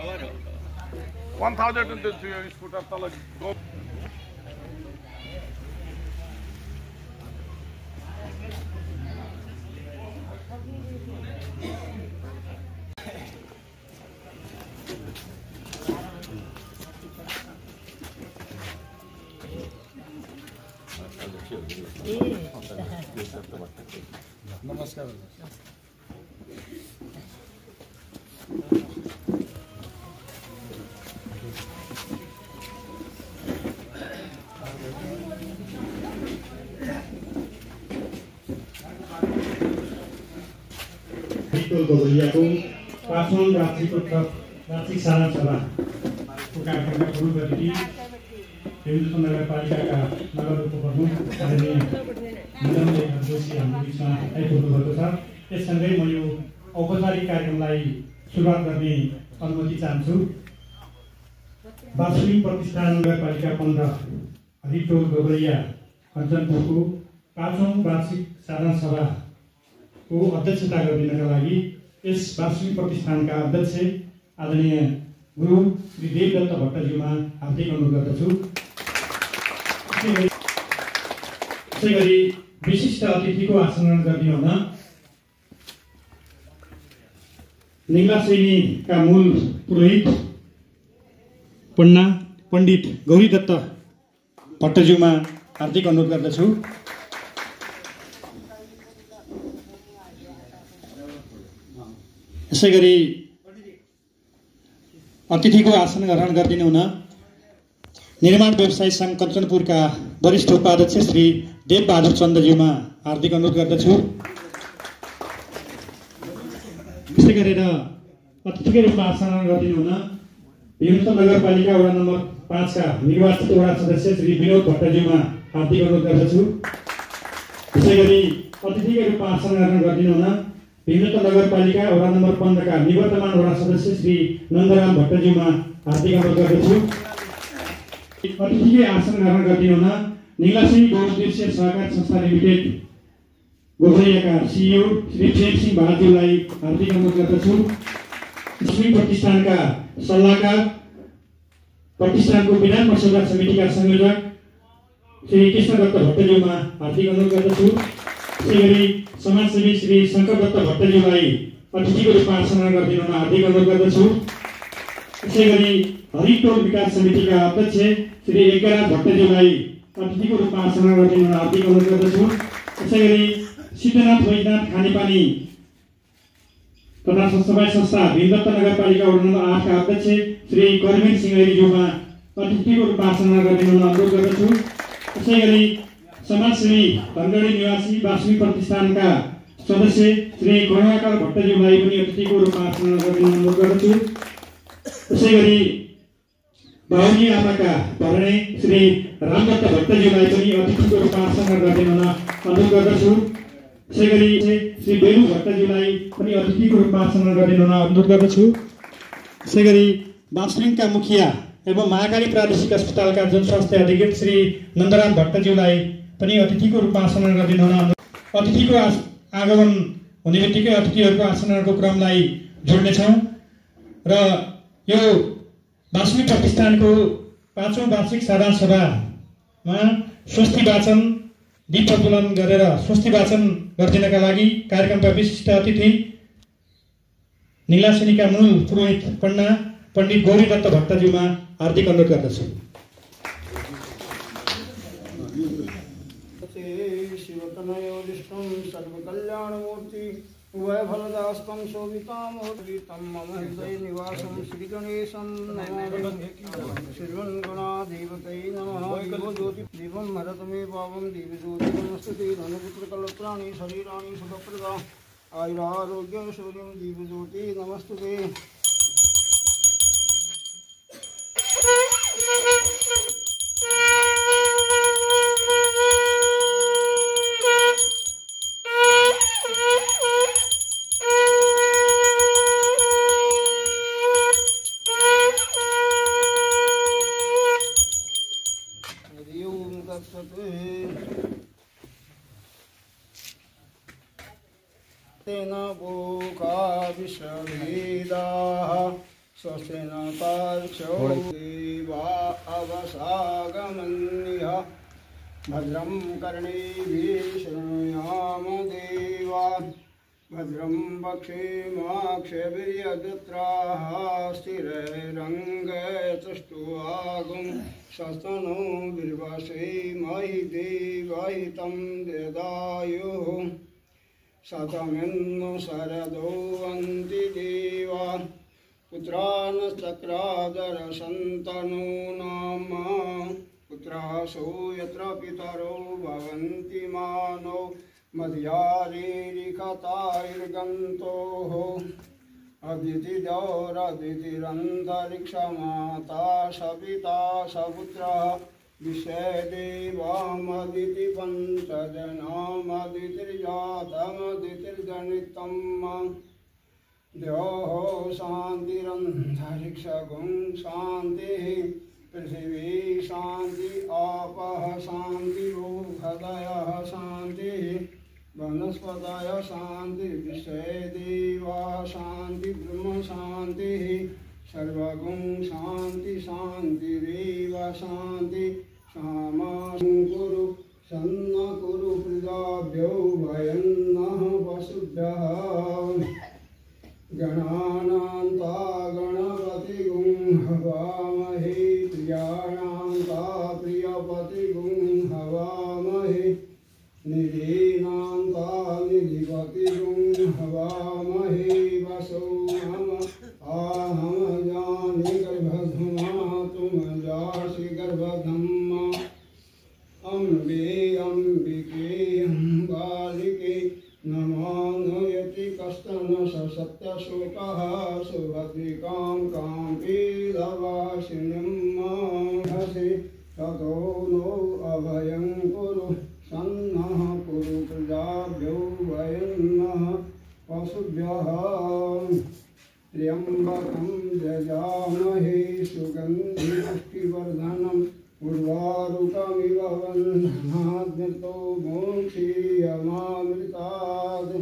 1000 scooter तल नमस्कार गोबरियाको 5औं वार्षिक साधारण सभाको कार्यक्रमका प्रमुख अतिथि देवीदत्त नगरपालिकाका नगर उपप्रमुख आदरणीय मदन जोशी हाम्रो बिचमा आइपुग्नु भएको छ। त्यससँगै म यो औपचारिक कार्यक्रमलाई सुरुवात गर्ने अनुमति चाहन्छु। वार्षिक प्रतिष्ठान नगरपालिका 15 हरिटोल गोबरिया कञ्चनपुरको 5औं वार्षिक साधारण सभाको अध्यक्षता गरिदिनका लागि यस वार्षिक प्रतिष्ठानका अध्यक्ष आदरणीय गुरु श्री देवदत्त भट्टज्यूमा हार्दिक अनुरोध गर्दछु। त्यसै गरी विशिष्ट अतिथिको आसन ग्रहण गरिदिनु हुन निङ्लासेनीका मूल पुरोहित पण्डित गौरीदत्त भट्टज्यूमा हार्दिक अनुरोध गर्दछु। यसै गरी अतिथिको आसन ग्रहण गरिदिनु हुन निर्माण व्यवसायी सङ्घ कञ्चनपुरका वरिष्ठ उपाध्यक्ष श्री देवबहादुर चन्दज्यूमा हार्दिक अनुरोध गर्दछु। त्यसै गरेर अतिथिको रूपमा आसन ग्रहण गरिदिनु हुन देवीदत्त नगरपालिका वडा नम्बर 5 का निर्वाचित वडा सदस्य श्री विनोद भट्टज्यूमा हार्दिक अनुरोध गर्दछु। त्यसै गरी अतिथिको रूपमा आसन ग्रहण गरिदिनु हुन देवीदत्त नगरपालिका वडा नम्बर 15 का निवर्तमान वडा सदस्य श्री नन्दराम भट्टज्यूमा हार्दिक अनुरोध गर्दछु। अतिथिको आसन ग्रहण गरिदिनु हुन निङ्लासेनी बहुउद्देश्य सहकारी संस्था लिमिटेड गोबरियाका सिइओ श्री प्रेम सिंह बहादुरलाई हार्दिक अनुरोध गर्दछु। स्प्रिङ प्रतिष्ठानका सल्लाहकार प्रतिष्ठानको विधान मसौदा समितिका संयोजक श्री कृष्णदत्त भट्टज्यूमा हार्दिक अनुरोध गर्दछु। त्यसै गरी समाजसेवी श्री शङ्करदत्त भट्टज्यूलाई अतिथिको रूपमा आसन ग्रहण गरिदिनु हुन हार्दिक अनुरोध गर्दछु। त्यसै गरी हरिटोल विकास समितिका अध्यक्ष श्री एकराज भट्टज्यूलाई अतिथिको रूपमा आसन ग्रहण गरिदिनु हुन हार्दिक अनुरोध गर्दछु। त्यसै गरी सिद्धनाथ वैद्यनाथ खानेपानी तथा सबै संस्था देवीदत्त नगरपालिका वडा नम्बर 8 का अध्यक्ष श्री कर्मेन सिंहज्यूमा अतिथिको रूपमा आसन ग्रहण गरिदिनु हुन अनुरोध गर्दछु। त्यसै गरी समाजसेवी धनगढी निवासी वार्षिक प्रतिष्ठानका सदस्य श्री करुणाकर भट्टज्यूलाई पनि अतिथिको रूपमा आसन ग्रहण गरिदिनु अनुरोध गर्दछु। त्यसै गरी बाहुनी आमाका भरणे श्री रामदत्त भट्टज्यूलाई पनि अतिथिको रूपमा आसन ग्रहण गरिदिनु हुन अनुरोध गर्दछु। त्यसै गरी श्री बेलु भट्टज्यूलाई पनि अतिथिको रूपमा आसन ग्रहण गरिदिनु हुन अनुरोध गर्दछु। त्यसै गरी बाँसलिङका मुखिया एवं महाकाली प्रादेशिक अस्पतालका जनस्वास्थ्य अधिकृत श्री नन्दराम भट्टज्यूलाई पनि अतिथिको रूपमा आसन ग्रहण गरिदिनु हुन अतिथिको आगमन हुने बित्तिकै अतिथिहरूको आसन ग्रहणको क्रमलाई जोड्नेछौँ र यो वार्षिक प्रतिष्ठानको 5औं वार्षिक साधारण सभामा स्वस्ति वाचन दीप प्रज्वलन गरेर स्वस्ति वाचन गरिदिनका लागि कार्यक्रमका विशिष्ट अतिथि निङ्लासेनीका मूल पुरोहित पण्डित गौरीदत्त भट्टज्यूमा हार्दिक अनुरोध गर्दछु। सर्वकल्याणमूर्ति उभयफलदास्तं शोभितामोदितं मम हृदय निवासं श्रीगणेशं श्रीगणाधिपतये नमः। दीपं हरत मे पावं दिव्यज्योति नमस्तुते धनपुत्रकलत्राणि शरीराणि सुखप्रदा आयुरारोग्यशौर्यं दिव्यज्योति नमस्तुते। तेन भूका विषभेदा स्वस्ति न तार्क्ष्यो देवा अवसागमन्यः भद्रं कर्णेभिः शृणुयाम देवा भद्रं वक्षेमाक्षभिर्यजत्राः स्थिरैरङ्गैस्तुष्टुवागुं सस्तनो बिर्वसेमहि देवहितं ददायुः शतमिन्नु शरदो वन्ति देवा पुत्रानश्चक्रादरसन्तनो नाम पुत्रासो यत्र पितरो भवन्ति मानो मध्यारीरिखताैर्गन्तोः अदितिदौरदितिरन्तरिक्षमाता सपिता सपुत्रः विषयदेवामदिति पञ्चजनामदितिर्जातमदितिर्गणितं द्योः शान्तिरन्तरिक्षगुं शान्तिः पृथिवी शान्ति आपः शान्तिरोहदयः शान्तिः वनस्पतय शान्ति विषयदेवा शान्ति ब्रह्म शान्तिः सर्वगुं शान्ति शान्तिरेव शान्ति क्षमा कुरु सन्न कुरु प्रजाभ्यो भयं नः वसुभ्यः गणानान्ता गणपतिगुं हवामहे प्रियाणान्ता प्रियपतिगुं हवामहे निधीनान्ता निधिपतिगुं हवामहे वसो हम आहम जानि गर्भधमा तुम जासि गर्भधम्मा अम्बे अम्बिके अम्बालिके नमानयति कश्चन सत्यशोकः सुभद्रिकां काम्पीदवासिनीं हसि ततो नो अभयं कुरु सन्नः कुरु प्रजाभ्यो भयं नः पशुभ्यः त्र्यम्बकं यजामहे सुगन्धिपुष्टिवर्धनम् उर्वारुकमिव बन्धनात् मृतो मोक्षीयमामृतात्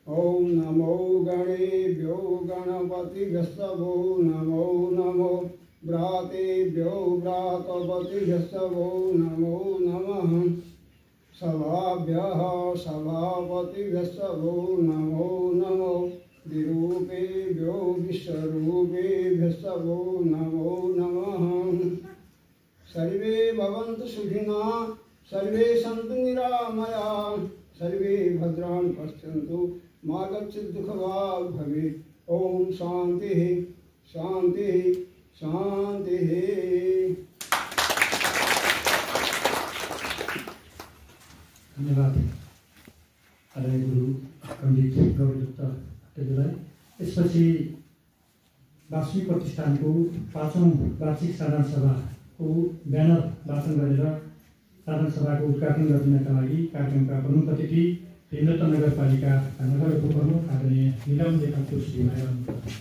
ॐ नमो गणेभ्यो गणपतिभ्यस्तवो नमो नमो भ्रातेभ्यो भ्रातपतिभ्यस्तवो नमो नमः सभाभ्यः सभापतिभ्यस्तवो नमो नमो विरूपेभ्यो विश्वरूपेभ्यस्तवो नमो नमः सर्वे भवन्तु सुखिनः सर्वे सन्तु निरामयाः सर्वे भद्राणि पश्यन्तु मा कश्चित् दुःखभाग् भवेत् ॐ शान्तिः शान्तिः शान्तिः। धन्यवाद आदरणीय गुरु पण्डित गौरदत्त भट्टज्यूलाई। त्यसपछि वासवी प्रतिष्ठानको 5औं वार्षिक साधारण सभाको ब्यानर वाचन गरेर साधारण सभाको उद्घाटन गरिदिनका लागि कार्यक्रमका प्रमुख अतिथि हेन्द्रतन नगरपालिका नगर उपप्रमुख आदरणीय निलम लेखक श्रीलाई आउनुहुन्छ।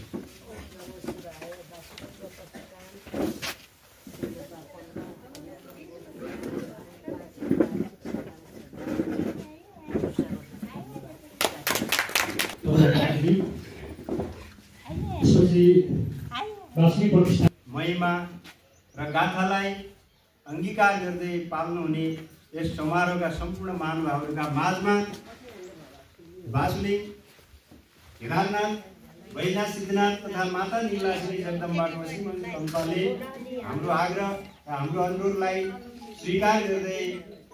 वासवी प्रतिष्ठान महिमा र गाथालाई अंगीकार गर्दै पाल्नु हुने यस समारोहका सम्पूर्ण महानुभावहरूका माझमा वासुदेव हिरानाथ वैनाथ सिद्धनाथ तथा माता नीलाश्री जगदम्बाको श्रीमन्तले हाम्रो आग्रह र हाम्रो अनुरोधलाई स्वीकार गर्दै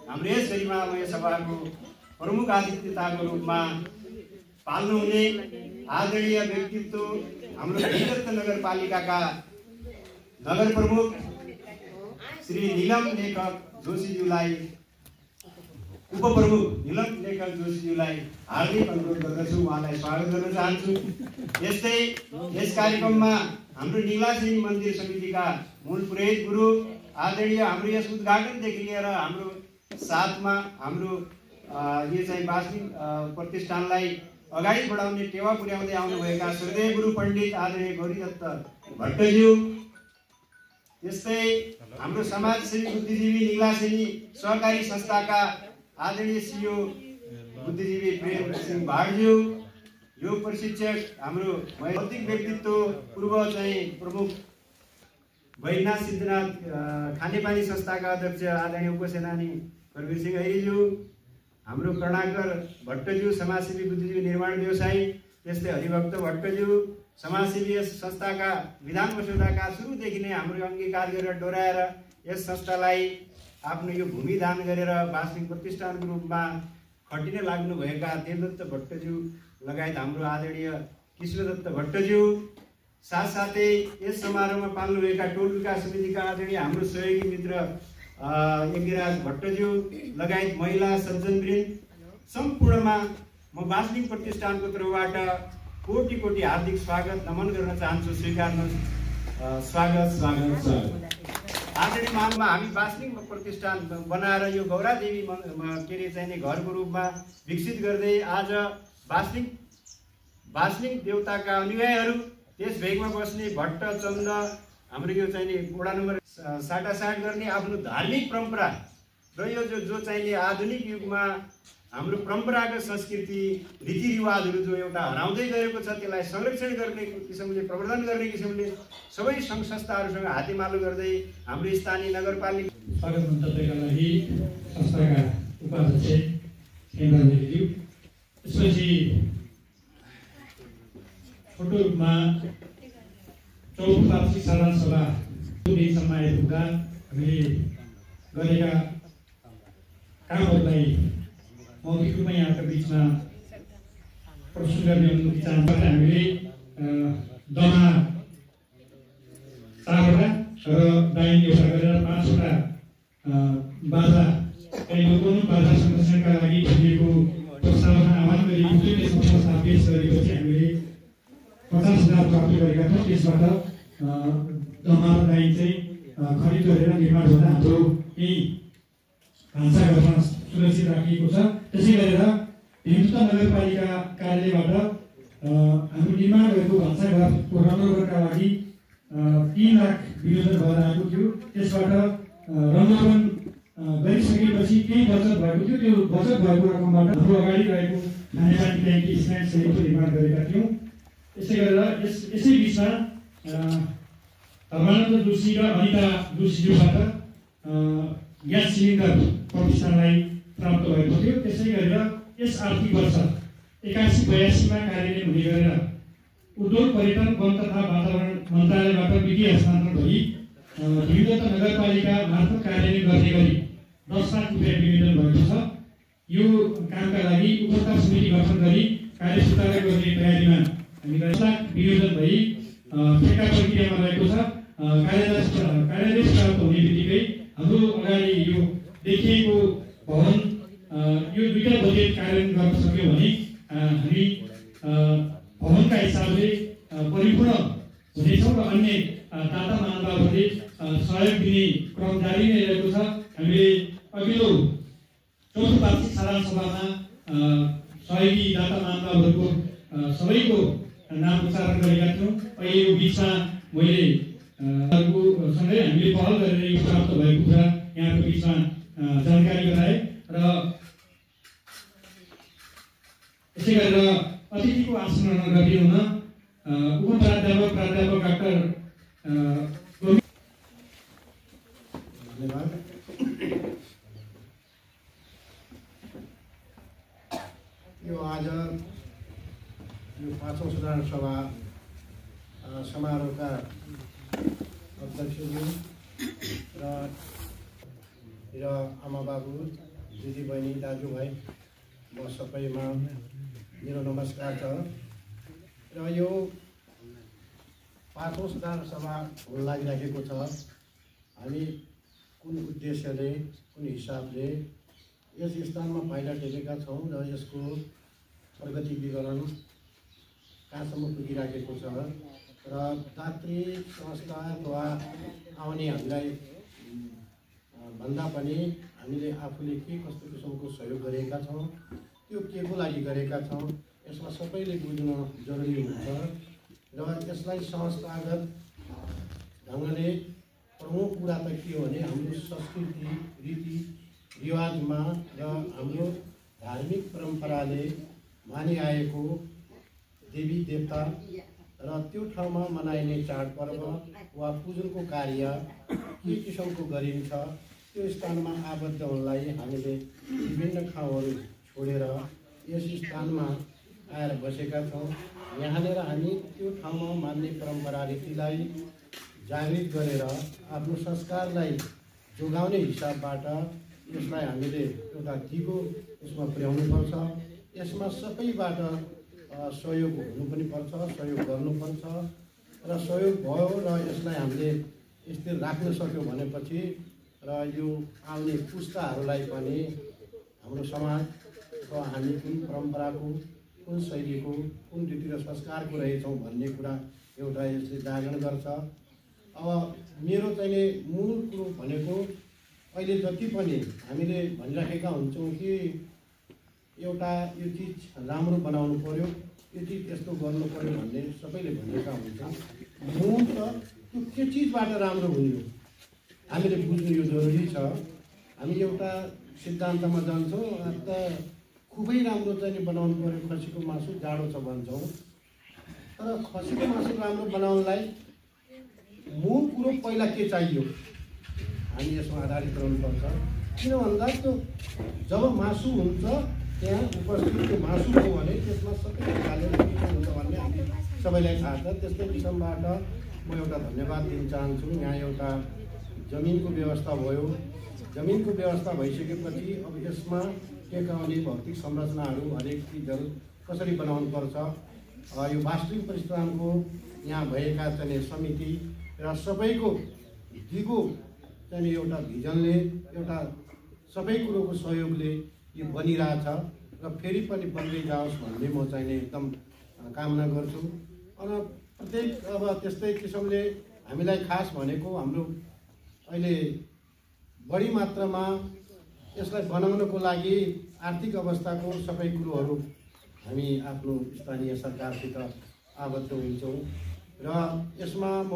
हाम्रो यस गरिमामय सभाको प्रमुख आतिथ्यताको रूपमा पाल्नु हुने आदरणीय व्यक्तित्व हाम्रो हेन्द्रतन नगरपालिकाका नगर प्रमुख श्री निलम लेखक जोशीज्यूलाई उपप्रमुख निलम लेखक जोशीज्यूलाई हार्दिक अनुरोध गर्दछु, उहाँलाई स्वागत गर्न चाहन्छु। यस्तै यस कार्यक्रममा हाम्रो निलाश्री मन्दिर समितिका मूल पुरोहित गुरु आदरणीय हाम्रो यस उद्घाटनदेखि लिएर हाम्रो साथमा हाम्रो यो चाहिँ वासवी प्रतिष्ठानलाई अगाडि बढाउने टेवा पुर्याउँदै आउनुभएका श्रद्धेय गुरु पण्डित आदरणीय गौरीदत्त भट्टज्यू, यस्तै हाम्रो समाजसेवी बुद्धिजीवी निलासेनी सहकारी संस्थाका आदरणीय सियो बुद्धिजीवी प्रेम सिंह भाटज्यू, योग प्रशिक्षक हाम्रो भौतिक व्यक्तित्व पूर्व चाहिँ प्रमुख वैद्यनाथ सिद्धनाथ खानेपानी संस्थाका अध्यक्ष आदरणीय उपसेनानी करवीर सिंह ऐरीज्यू, हाम्रो कर्णाकर भट्टज्यू समाजसेवी बुद्धिजीवी निर्माण व्यवसायी, त्यस्तै हरिभक्त भट्टज्यू समाजसेवी यस संस्थाका विधान मस्यौदाका सुरुदेखि नै हाम्रो अङ्गीकार गरेर डोराएर यस संस्थालाई आफ्नो यो भूमि दान गरेर वासनिक प्रतिष्ठानको रूपमा खटिन लाग्नुभएका देवदत्त भट्टज्यू लगायत हाम्रो आदरणीय कृष्णदत्त भट्टज्यू, साथसाथै यस समारोहमा पाल्नुभएका टोल विकास समितिका आदरणीय हाम्रो सहयोगी मित्र यज्ञराज भट्टज्यू लगायत महिला सज्जनवृन्द सम्पूर्णमा म वासनिक प्रतिष्ठानको तर्फबाट कोटि कोटि हार्दिक स्वागत नमन गर्न चाहन्छु। स्वीकार्नुहोस्। स्वागत। आदरणीय मानमा हामी वासनिक प्रतिष्ठान बनाएर यो गौरादेवी के अरे चाहिने घरको रूपमा विकसित गर्दै आज वासनिक देवताका अनुयायीहरू त्यस भेगमा बस्ने भट्ट चन्द हाम्रो यो चाहिने वडा नम्बर 60 गर्ने आफ्नो धार्मिक परम्परा र यो जो चाहिने आधुनिक युगमा हाम्रो परम्परागत संस्कृति रीतिरिवाजहरू जो एउटा हराउँदै गएको छ त्यसलाई संरक्षण गर्ने किसिमले प्रवर्धन गर्ने किसिमले सबै सङ्घ संस्थाहरूसँग हातेमालो गर्दै हाम्रो स्थानीय नगरपालिका स्वागत मन्तव्यका लागि संस्थाका उपाध्यक्ष केन्द्रज्यू, त्यसपछि छोटो रूपमा चौथो वार्षिक साधारण सभा दिनसम्म आइपुग्दा हामीले गरेका कामहरूलाई मौखिक रूपमा यहाँका बिचमा प्रस्तुत गर्ने अनुमति चाहन्छ। हामीले दमा 4वटा र डाइन एउटा गरेर 5वटा बाजा लोकौन बाजा संरक्षणका लागि भनिएको प्रस्तावना आह्वान गरी उच्च संस्था पेश गरेपछि हामीले 50,000 प्राप्त गरेका छौँ। त्यसबाट दमा र डाइन चाहिँ खरिद गरेर निर्माण हुँदा हाम्रो यही भान्साघरमा सुरक्षित राखिएको छ। त्यसै गरेर हिन्दुत्व नगरपालिका कार्यालयबाट हाम्रो निर्माण भएको भान्साघरको रङ्गरोगनका लागि 3 लाख विनियोजन भएर आएको थियो। त्यसबाट रङ्गरोगन गरिसकेपछि केही बचत भएको थियो। त्यो बचत भएको रकमबाट हाम्रो अगाडि रहेको खानेपानी ट्याङ्की स्ट्यान्ड सहितको निर्माण गरेका थियौँ। यसै गरेर यसै बिचमा धर्मानन्द जोशी र अनिता जोशीज्यूबाट ग्यास सिलिन्डर प्रतिष्ठानलाई प्राप्त भएको थियो। त्यसै गरेर यस आर्थिक वर्ष 81-82 कार्यान्वयन हुने गरेर उद्योग पर्यटन वन तथा वातावरण मन्त्रालयबाट वित्तीय हस्तान्तरण भई हिन्दुत्व नगरपालिका मार्फत कार्यान्वयन गर्ने गरी 10 लाख रुपियाँ विनियोजन भएको छ। यो कामका लागि उपभोक्ता समिति गठन गरी कार्य सुचारू गर्ने तयारीमा हामी 10 लाख विनियोजन भई ठेक्का प्रक्रियामा रहेको छ। कार्यादेश प्राप्त हुने बित्तिकै हाम्रो अगाडि यो देखिएको भवन यो 2टा बजेट कार्यान्वयन गर्न सक्यो भने हामी भवनका हिसाबले परिपूर्ण हुनेछौँ र अन्य दाता महानुभावहरूले सहयोग दिने क्रम जारी नै रहेको छ। हामीले अघिल्लो चौथो वार्षिक साधारण सभामा सहयोगी दाता महानुभावहरूको सबैको नाम उच्चारण गरेका थियौँ। अहिले यो बिचमा मैले सँगै हामीले पहल गरेर यो प्राप्त भएको कुरा यहाँको बिचमा जानकारी गराए र यसै गरेर अतिथिको आसन ग्रहण गरिदिनुहुन उपप्राध्यापक प्राध्यापक डाक्टर धन्यवाद। यो आज यो 5औं साधारण सभा समारोहका अध्यक्षज्यू र आमा बाबु दिदी बहिनी दाजुभाइ म सबैमा मेरो नमस्कार छ। र यो 5औं साधारण सभा हुन लागिरहेको छ। हामी कुन उद्देश्यले कुन हिसाबले यस स्थानमा पाइला टेकेका छौँ र यसको प्रगति विवरण कहाँसम्म पुगिराखेको छ र तात्विक संस्था अथवा आउने हामीलाई भन्दा पनि हामीले आफूले के कस्तो किसिमको सहयोग गरेका छौँ, त्यो के को लागि गरेका छौँ, यसमा सबैले बुझ्नु जरुरी हुन्छ र यसलाई संस्थागत ढङ्गले प्रमुख कुरा त के हो भने हाम्रो संस्कृति रीतिरिवाजमा र हाम्रो धार्मिक परम्पराले मानिआएको देवी देवता र त्यो ठाउँमा मनाइने चाडपर्व वा पूजनको कार्य के किसिमको गरिन्छ त्यो स्थानमा आबद्ध हुनलाई हामीले विभिन्न ठाउँहरू छोडेर यस स्थानमा आएर बसेका छौँ। यहाँनिर हामी त्यो ठाउँमा मान्ने परम्परा रीतिलाई जागृत गरेर आफ्नो संस्कारलाई जोगाउने हिसाबबाट यसलाई हामीले एउटा दिगो उसमा पुर्याउनुपर्छ। यसमा सबैबाट सहयोग हुनु पनि पर्छ, सहयोग गर्नुपर्छ र सहयोग भयो र यसलाई हामीले स्थिर राख्न सक्यौँ भनेपछि र यो आउने पुस्ताहरूलाई पनि हाम्रो समाजको हामी कुन परम्पराको, कुन शैलीको, कुन रीति र संस्कारको रहेछौँ भन्ने कुरा एउटा यसले जागरण गर्छ। अब मेरो चाहिँ मूल कुरो भनेको अहिले जति पनि हामीले भनिराखेका हुन्छौँ कि एउटा यो चिज राम्रो बनाउनु पर्यो, यो चिज यस्तो गर्नु पर्यो भन्ने सबैले भनेका हुन्छौँ। मूल त त्यो चिजबाट राम्रो हुने हो, हामीले बुझ्नु यो जरुरी छ। हामी एउटा सिद्धान्तमा जान्छौँ त खुबै राम्रो चाहिँ बनाउनु पर्यो, खसीको मासु जाडो छ भन्छौँ। तर खसीको मासु राम्रो बनाउनलाई मूल कुरो पहिला के चाहियो हामी यसमा आधारित रहनुपर्छ। किन भन्दा त्यो जब मासु हुन्छ त्यहाँ उपस्थित त्यो मासु हो भने त्यसमा सबै हालेर हुन्छ भन्ने हामी सबैलाई थाहा छ। त्यस्तै किसिमबाट म एउटा धन्यवाद दिन चाहन्छु। यहाँ एउटा जमिनको व्यवस्था भयो, जमिनको व्यवस्था भइसकेपछि अब यसमा टेकाउने भौतिक संरचनाहरू हरेक चिजहरू कसरी बनाउनुपर्छ, यो वास्तविक प्रतिष्ठानको यहाँ भएका चाहिँ समिति र सबैको दिगो चाहिँ एउटा भिजनले, एउटा सबै कुरोको सहयोगले यो बनिरहेछ र फेरि पनि बन्दै जाओस् भन्ने म चाहिँ एकदम कामना गर्छु। र प्रत्येक अब त्यस्तै किसिमले हामीलाई खास भनेको हाम्रो अहिले बढी मात्रामा यसलाई बनाउनको लागि आर्थिक अवस्थाको सबै कुरोहरू हामी आफ्नो स्थानीय सरकारसित आबद्ध हुन्छौँ र यसमा म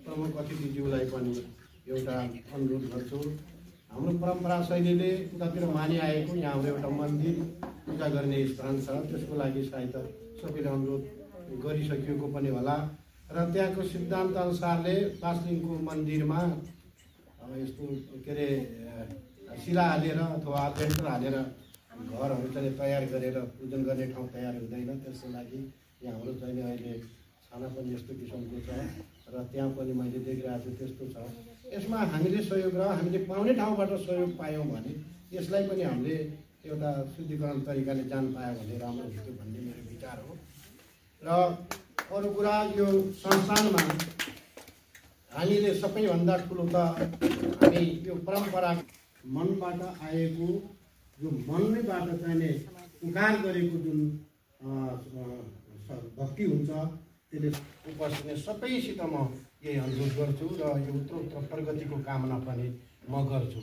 प्रमुख अतिथिज्यूलाई पनि एउटा अनुरोध गर्छु। हाम्रो परम्परा शैलीले उतातिर मानिआएको यहाँ हाम्रो एउटा मन्दिर पूजा गर्ने स्थान छ, त्यसको लागि सायद सबैले अनुरोध गरिसकिएको पनि होला र त्यहाँको सिद्धान्त अनुसारले पासलिङको मन्दिरमा यस्तो के अरे शिला हालेर अथवा पेन्टर हालेर घरहरू चाहिँ तयार गरेर पूजन गर्ने ठाउँ तयार हुँदैन। त्यसको लागि यहाँ हाम्रो चाहिँ अहिले छाना पनि यस्तो किसिमको छ र त्यहाँ पनि मैले देखिरहेको छु त्यस्तो छ। यसमा हामीले सहयोग र हामीले पाउने ठाउँबाट सहयोग पायौँ भने यसलाई पनि हामीले एउटा शुद्धिकरण तरिकाले जान पायो भने राम्रो हुन्थ्यो भन्ने मेरो विचार हो। र अरू कुरा यो संस्थानमा हामीले सबैभन्दा ठुलो त हामी यो परम्परा मनबाट आएको जो मनैबाट चाहिने उकार गरेको जुन भक्ति हुन्छ त्यसले उपस्थित सबैसित म यही अनुरोध गर्छु र यो उत्तरोत्तर प्रगतिको कामना पनि म गर्छु।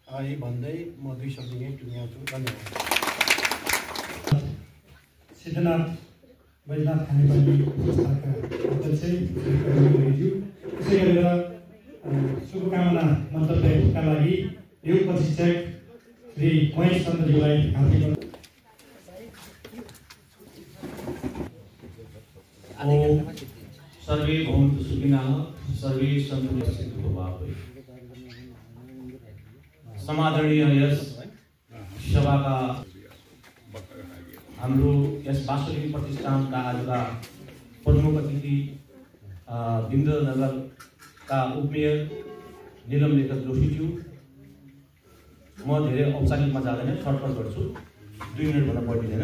यही भन्दै म 2 शब्द यहीँ टुङ्ग्याउँछु। धन्यवाद। सिद्धनाथ बैजनाथ खानेपानी संस्थाका अध्यक्ष त्यसै गरेर शुभकामना मन्तव्यका लागि योग प्रशिक्षक श्री महेश चन्द्रज्यूलाई हार्दिक सर्वे भवन्तु सुखिनः सर्वे सन्तु निरामयाः भवामि। समादरणीय यस सभाका हाम्रो यस वासुदेव प्रतिष्ठानका आजका प्रमुख अतिथि विन्द्रनगरका उपमेयर निलम लेखक जोशीज्यू, म धेरै औपचारिकमा जाँदैन, छटपट गर्छु, 2 मिनट भन्न पर्दैन।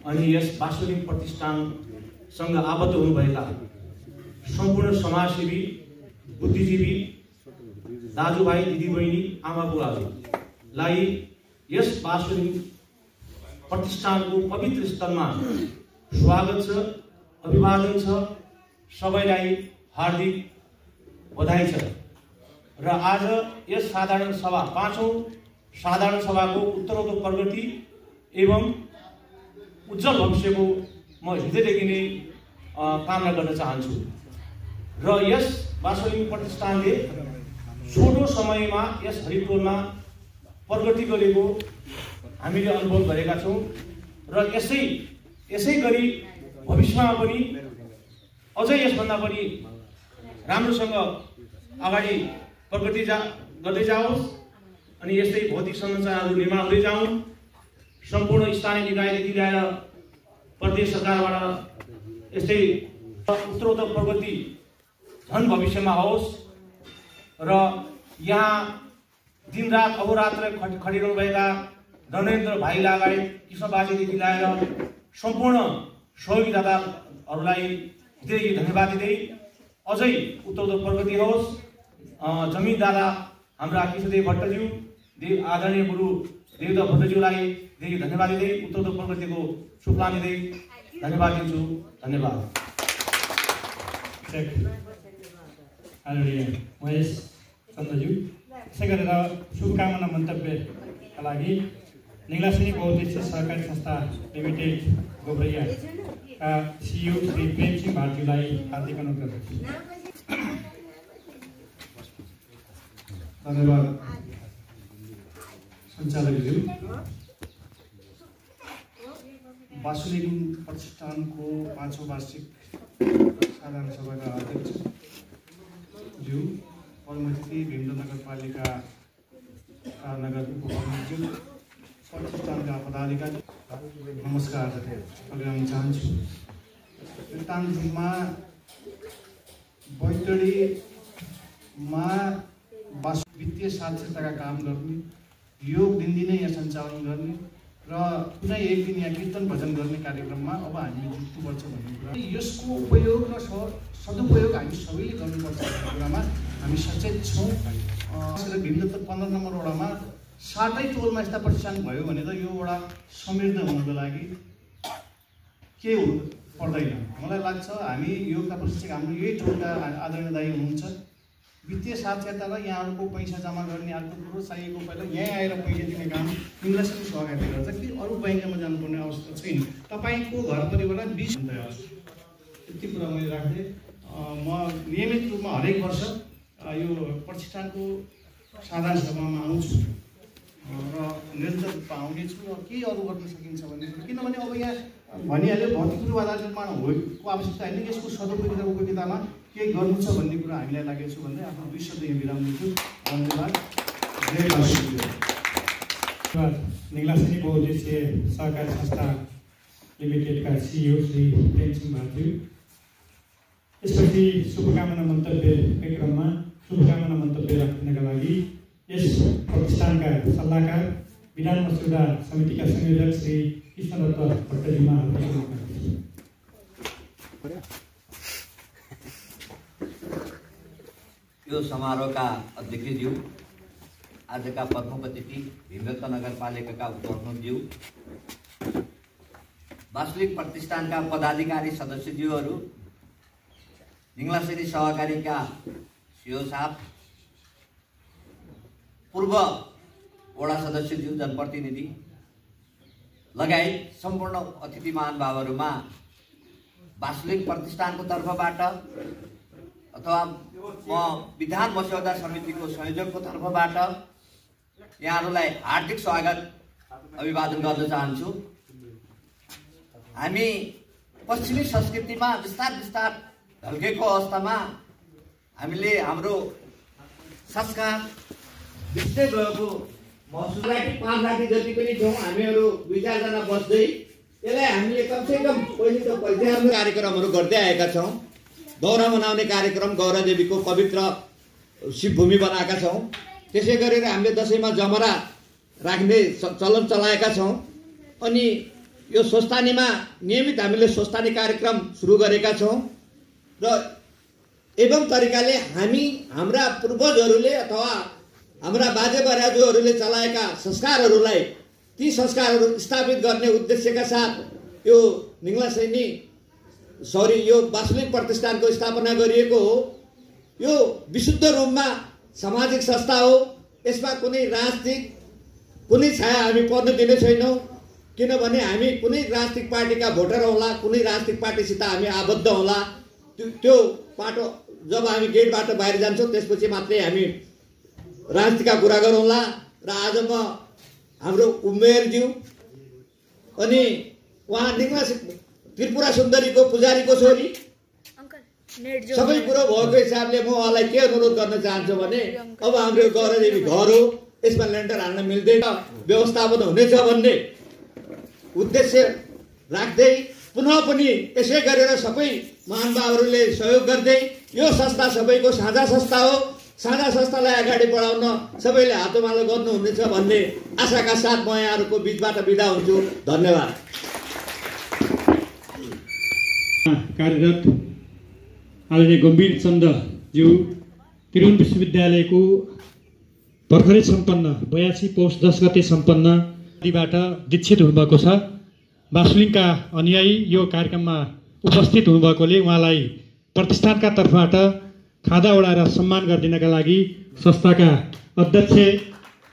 अनि यस वासुदेव प्रतिष्ठानसँग आबद्ध हुनुभएका सम्पूर्ण समाजसेवी, बुद्धिजीवी दाजुभाइ, दिदीबहिनी, आमा बुवाहरूलाई यस वासुदेव प्रतिष्ठानको पवित्र स्थलमा स्वागत छ, अभिवादन छ, सबैलाई हार्दिक बधाई छ। र आज यस साधारण सभा 5औं साधारण सभाको उत्तरोत्तर प्रगति एवं उज्जवल भविष्यको म हृदयदेखि नै कामना गर्न चाहन्छु। र यस वासुदेव प्रतिष्ठानले छोटो समयमा यस हरिटोलमा प्रगति गरेको हामीले अनुभव गरेका छौँ र यसै गरी भविष्यमा पनि अझै यसभन्दा पनि राम्रोसँग अगाडि प्रगति गर्दै जाओस् अनि यस्तै भौतिक संरचनाहरू निर्माण हुँदै जाउन्। सम्पूर्ण स्थानीय निकायदेखि लिएर प्रदेश सरकारबाट यस्तै उत्तरोत्तर प्रगति झन् भविष्यमा होस् र यहाँ दिनरात अहोरात्र खटिरहनुभएका नरेन्द्र भाइ लगायत कृष्ण बाजेदेखि लिएर सम्पूर्ण सहयोगीदाताहरूलाई धेरै धन्यवाद दिँदै अझै उत्तरोत्तर प्रगति होस्। जमिन दादा हाम्रा कृष्णदेव भट्टज्यू आदरणीय गुरु देवदा भट्टज्यूलाई धेरै धन्यवाद दिँदै उत्तरोत्तर प्रगतिको शुभकामना दिँदै धन्यवाद दिन्छु। धन्यवाद। आदरणीय महेश चन्द्रज्यू, यसै गरेर शुभकामना मन्तव्यका लागि निगलासिनी बहुउद्देश्य सहकारी संस्था लिमिटेड गोबरैयाका सिइओ श्री प्रेमसिंह भारतीलाई हार्दिक अनुरोध गर्दछु। धन्यवाद सञ्चालकज्यू। वासुदेव प्रतिष्ठानको 5औं वार्षिक साधारण सभाका अध्यक्षज्यू, परमतिथि भीमदेव नगरपालिका नगर उपप्रमुखज्यू, प्रतिष्ठानका पदाधिकारी, नमस्कार गर्न चाहन्छु। तानजुङमा बैतडीमा वित्तीय साक्षरताका काम गर्ने, योग दिनदिनै यहाँ सञ्चालन गर्ने र कुनै एक दिन यहाँ कीर्तन भजन गर्ने कार्यक्रममा अब हामी जुट्नुपर्छ भन्ने कुरा, यसको उपयोग र सदुपयोग हामी सबैले गर्नुपर्छ भन्ने कुरामा हामी सचेत छौँ। भीमदत्त 15 नम्बर वडामा 60 टोलमा यस्ता प्रतिष्ठान भयो भने त यो वडा समृद्ध हुनको लागि के पर्दैन। मलाई लाग्छ हामी योगका प्रशिक्षक हाम्रो यही टोलका आदरणीय दाइ हुनुहुन्छ। वित्तीय साक्षरता र यहाँहरूको पैसा जम्मा गर्ने अर्को कुरो चाहिएको पहिला यहाँ आएर पैसा दिने काम निगलासिनी सहकारीले गर्छ कि अरू ब्याङ्कमा जानुपर्ने अवस्था छैन। तपाईँको घर परिवार 20 यति कुरा मैले राख्दै म नियमित रूपमा हरेक वर्ष यो प्रतिष्ठानको साधारण सभामा आउँछु र निरन्तर रूपमा आउनेछु र के अरू गर्न सकिन्छ भन्ने कुरा, किनभने अब यहाँ भनिहाल्यो भौतिक पूर्वाधार निर्माण होको आवश्यकता होइन, यसको सदुपयोग र उपयोगितामा के गर्नु छ भन्ने कुरा हामीलाई लागेको छ भन्दै आफ्नो 2 शब्द यहाँ विराम दिन्छु। धन्यवाद। निगलासिनी बहुउद्देश्य सहकारी संस्था लिमिटेडका सिइओ श्री प्रेमसिंह भारती, यसपछि शुभकामना मन्तव्यका क्रममा शुभकामना मन्तव्य राख्नका लागि यस प्रतिष्ठानका सल्लाहकार विधान मसौदा समितिका संयोजक श्री कृष्णदत्त भट्टज्यूमा यो समारोहका अध्यक्षज्यू, आजका प्रमुख अतिथि भीमदत्त नगरपालिकाका उपप्रमुखज्यू, वास्तविक प्रतिष्ठानका पदाधिकारी सदस्यज्यूहरू, निगलासिनी सहकारीका सिइओ साहब, पूर्व वडा सदस्यज्यू, जनप्रतिनिधि लगायत सम्पूर्ण अतिथि महानुभावहरूमा वास्तविक प्रतिष्ठानको तर्फबाट अथवा म विधान मसौदा समितिको संयोजकको तर्फबाट यहाँहरूलाई हार्दिक स्वागत अभिवादन गर्न चाहन्छु। हामी पश्चिमी संस्कृतिमा बिस्तार बिस्तार ढल्केको अवस्थामा हामीले हाम्रो संस्कार बिस्दै गएको महसुस 5 लाख जति पनि छौँ हामीहरू 2-4 जना बस्दै यसलाई हामीले कमसेकम पहिलेको परिचय कार्यक्रमहरू गर्दै आएका छौँ। गौरव मनाउने कार्यक्रम गौरा देवीको पवित्र शिवभूमि बनाएका छौँ। त्यसै गरेर हामीले दसैँमा जमरा राख्ने चलन चलाएका छौँ। अनि यो स्वस्थानीमा नियमित हामीले स्वस्थानी कार्यक्रम सुरु गरेका छौँ र एवं तरिकाले हामी हाम्रा पूर्वजहरूले अथवा हाम्रा बाजे बराजुहरूले चलाएका संस्कारहरूलाई ती संस्कारहरू स्थापित गर्ने उद्देश्यका साथ यो निगलासिनी यो वास्तविक प्रतिष्ठानको स्थापना गरिएको हो। यो विशुद्ध रूपमा सामाजिक संस्था हो। यसमा कुनै राजनीतिक कुनै छाया हामी पर्न दिने छैनौँ, किनभने हामी कुनै राजनीतिक पार्टीका भोटर होला, कुनै राजनीतिक पार्टीसित हामी आबद्ध होला। त्यो बाटो जब हामी गेटबाट बाहिर जान्छौँ त्यसपछि मात्रै हामी राजनीतिका कुरा गरौँला। र आज म हाम्रो उमेरज्यू अनि उहाँ निगलासिनी त्रिपुरा सुन्दरीको पुजारीको छोरी सबै कुरो भएको हिसाबले म उहाँलाई के अनुरोध गर्न चाहन्छु भने अब हाम्रो गौरदेवी घर हो, यसमा लेन्टर हाल्न मिल्दैन, व्यवस्थापन हुनेछ भन्ने उद्देश्य राख्दै पुनः पनि यसै गरेर सबै महानुभावहरूले सहयोग गर्दै यो संस्था सबैको साझा संस्था हो, साझा संस्थालाई अगाडि बढाउन सबैले हातोमालो गर्नुहुनेछ भन्ने आशाका साथ म यहाँहरूको बिचबाट बिदा हुन्छु। धन्यवाद। कार्यरत आदरणीय गम्भीर चन्द्रज्यू त्रिभुवन विश्वविद्यालयको भर्खरै सम्पन्न 82 पौष 10 गते सम्पन्न बाट दीक्षित हुनुभएको छ। बासुलिङका अनुयायी यो कार्यक्रममा उपस्थित हुनुभएकोले उहाँलाई प्रतिष्ठानका तर्फबाट खादा उडाएर सम्मान गरिदिनका लागि संस्थाका अध्यक्ष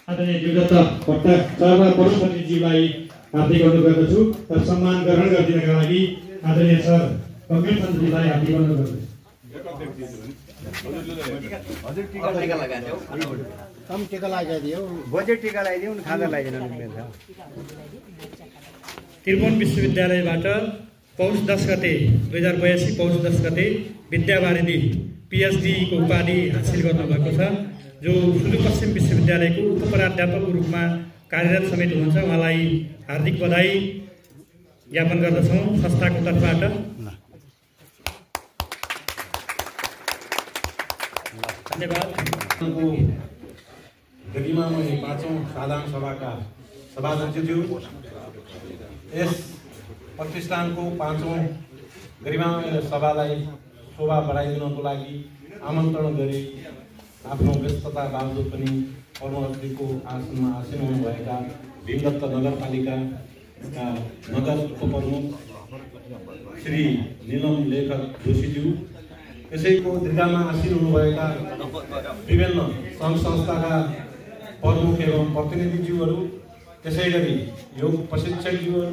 आदरणीय देवदत्त भट्टाचार्य परोपतिज्यूलाई हार्दिक अनुरोध गर्दछु र सम्मान ग्रहण गरिदिनका लागि आदरणीय सर गम्भीर चन्द्रज्यूलाई हार्दिक अनुरोध गर्दछु। त्रिभुवन विश्वविद्यालयबाट पौष 10 गते 2082 पौष 10 गते विद्यावारिधि PhD को उपाधि हासिल गर्नुभएको छ, जो सुदूरपश्चिम विश्वविद्यालयको उपप्राध्यापकको रूपमा कार्यरत समेत हुनुहुन्छ। उहाँलाई हार्दिक बधाई ज्ञापन गर्दछौँ संस्थाको तर्फबाट। धन्यवाद। गरिमामय 5औं साधारण सभाका सभाध्यक्षज्यू, यस प्रतिष्ठानको 5औं गरिमामय सभालाई शोभा बढाइदिनको लागि आमन्त्रण गरी आफ्नो व्यस्तता बावजुद पनि परमहस्तीको आसनमा आसीन हुनुभएका भीमदत्त नगरपालिकाका नगर उपप्रमुख श्री नीलम लेखक जोशीज्यू, यसैको दीर्घामा आसीन हुनुभएका विभिन्न सङ्घ संस्थाका प्रमुख एवं प्रतिनिधिज्यूहरू, त्यसै गरी योग प्रशिक्षकज्यूहरू,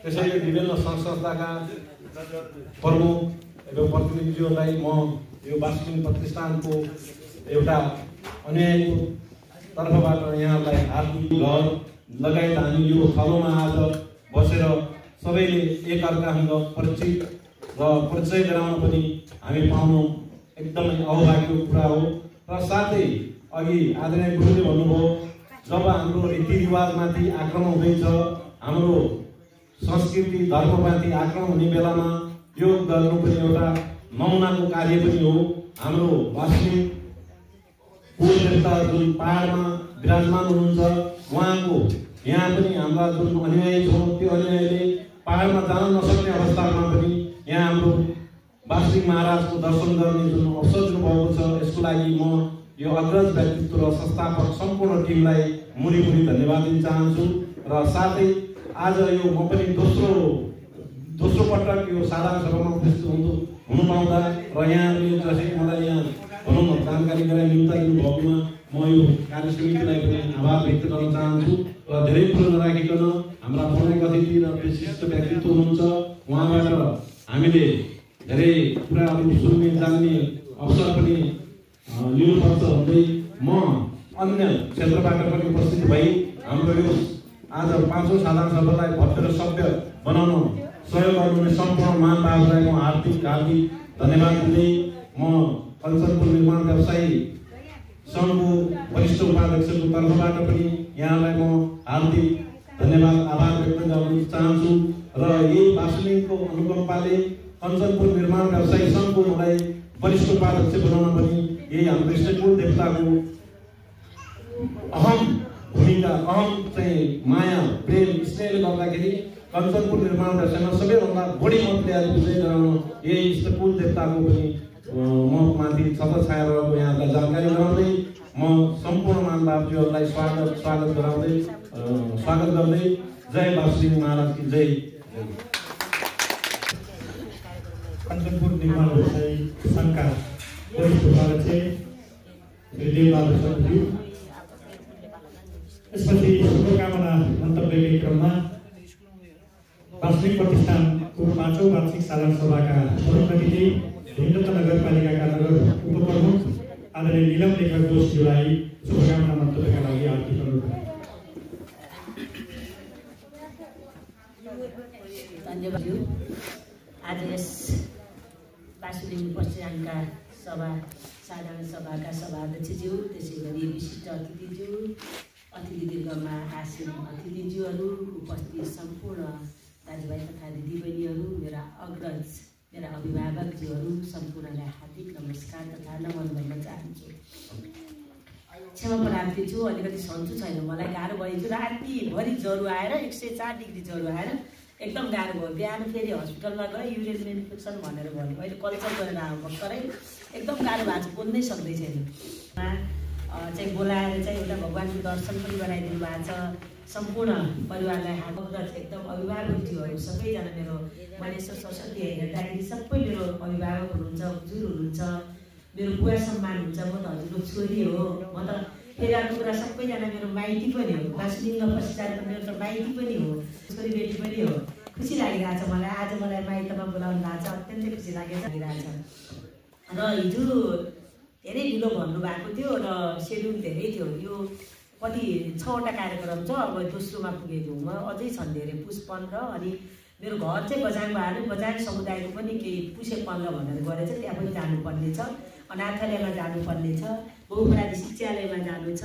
त्यसै गरी विभिन्न सङ्घ संस्थाका प्रमुख एवं प्रतिनिधिज्यूहरूलाई म यो बासुलिङ प्रतिष्ठानको एउटा अनुयायीको तर्फबाट यहाँलाई हार्दिक घर लगायत हामी यो थलोमा आज बसेर सबैले एकअर्कासँग परिचित र परिचय गराउन पनि हामी पाउनु एकदमै अभाग्यको कुरा हो। र साथै अघि आदरणीय गुरुले भन्नुभयो, जब हाम्रो रीतिरिवाजमाथि आक्रमण हुँदैछ, हाम्रो संस्कृति धर्ममाथि आक्रमण हुने बेलामा योग गर्नु पनि एउटा नमुनाको कार्य पनि हो। हाम्रो बासुलिङ कुल देवता जुन पहाडमा विराजमान हुनुहुन्छ, उहाँको यहाँ पनि हाम्रा जुन अनुयायी छौँ, त्यो अनुयायीले पहाडमा जान नसक्ने अवस्थामा पनि यहाँ हाम्रो बासुलिङ महाराजको दर्शन गर्ने जुन अवसर दिनुभएको छ, यसको लागि म यो अग्रज व्यक्तित्व र संस्थापक सम्पूर्ण टिमलाई मुरी धन्यवाद दिन चाहन्छु। र साथै आज यो म पनि दोस्रो पटक यो साधारण सभामा उपस्थित हुनु पाउँदा र यहाँले जसरी मलाई यहाँ भनौँ न जानकारी गराइ दिनुभएकोमा म यो कार्य समितिलाई पनि आभार व्यक्त गर्न चाहन्छु। र धेरै कुरो नराखिकन हाम्रा पौराणिक अतिथि र विशिष्ट व्यक्तित्व हुनुहुन्छ, उहाँबाट हामीले धेरै कुराहरू सुन्ने जान्ने अवसर पनि लिनुपर्छ भन्दै म अन्य क्षेत्रबाट पनि उपस्थित भई हाम्रो यो आज 5औं साधारण सभालाई भव्य र सभ्य बनाउन सहयोग गर्नुहुने सम्पूर्ण महानुभावहरूलाई म हार्दिक धन्यवाद दिँदै म कञ्चनपुर निर्माण व्यवसायी सङ्घको वरिष्ठ उपाध्यक्षको तर्फबाट पनि यहाँलाई म हार्दिक धन्यवाद आभार व्यक्त गर्न चाहन्छु। र यही बासुलिङको अनुकम्पाले कञ्चनपुर निर्माण व्यवसायी सङ्घको मलाई वरिष्ठ उपाध्यक्ष बनाउन पनि यही हाम्रो इष्टकुल देवताको अहम भूमिका, अहम चाहिँ माया प्रेम स्नेहले गर्दाखेरि कञ्चनपुर निर्माण व्यवसायमा सबैभन्दा बढी मत ल्याएर विजय गराउन यही इष्टकुल देवताको पनि ममाथि छत्रछाया रहेको यहाँलाई जानकारी गराउँदै म सम्पूर्ण महानुभावज्यूहरूलाई स्वागत गर्दै जय बासुलिङ महाराज की जय। कञ्चनपुर निर्माण व्यवसायी सङ्घका वरिष्ठ उपाध्यक्ष श्री देवबहादुर चन्द्रज्यू, यसपछि शुभकामना मन्तव्यकै क्रममा बासुलिङ प्रतिष्ठानको 5औं वार्षिक साधारण सभाका प्रमुख अतिथि भीमदत्त नगरपालिकाका नगर उपप्रमुख आदरणीय नीलम लेखक जोशीज्यूलाई शुभकामना मन्तव्यका लागि हार्दिक अनुरोध। धन्यवाद। आज यस बासुलिङ पश्चिमका साधारण सभाका सभाध्यक्षज्यू, त्यसै गरी विशिष्ट अतिथिज्यू, अतिथिदीर्घमा आसीन अतिथिज्यूहरू, उपस्थित सम्पूर्ण दाजुभाइ तथा दिदीबहिनीहरू, मेरा अग्रज, मेरा अभिभावकज्यूहरू सम्पूर्णलाई हार्दिक नमस्कार तथा नमन भन्न चाहन्छु। क्षमा प्रार्थी छु, अलिकति सन्चो छैन, मलाई गाह्रो भयो। रातिभरि ज्वरो आएर 104 डिग्री ज्वरो आएर एकदम गाह्रो भयो। बिहान फेरि हस्पिटलमा गएँ, युरिन इन्फेक्सन भनेर भन्यो। अहिले कल्चर गरेर आउँ भर्खरै, एकदम गाह्रो भएको छ, बोल्नै सक्दै छैन। चाहिँ बोलाएर चाहिँ एउटा भगवान्को दर्शन पनि गराइदिनु भएको छ। सम्पूर्ण परिवारलाई हार्दिक एकदम अभिभावकज्यूहरू सबैजना, मेरो मैले यसो सोसाइटी हेर्दाखेरि सबै मेरो अभिभावक हुनुहुन्छ, हजुर हुनुहुन्छ, मेरो बुवा सम्मान हुन्छ। म त हजुरको छोरी हो। म त फेरि अर्को कुरा सबैजना मेरो माइती पनि हो। बासुलिङ पश्चात मेरो त माइती पनि हो, छोरी बेटी पनि हो। खुसी लागिरहेछ मलाई। आज मलाई माइतमा बोलाउनु भएको छ, अत्यन्तै खुसी लागिरहेछ। र हिजो धेरै ढिलो भन्नुभएको थियो र सेड्युल धेरै थियो। यो कति 6वटा कार्यक्रम छ, अब दोस्रोमा पुगेको म। अझै छन् धेरै, पुस 15 अनि मेरो घर चाहिँ बझाङ भयो। बझाङ समुदायको पनि केही पुसे 15 भनेर गरेछ, त्यहाँ पनि जानुपर्ने छ। अनाथालयमा जानुपर्ने छ, बहुपराधी शिक्षालयमा जानु छ।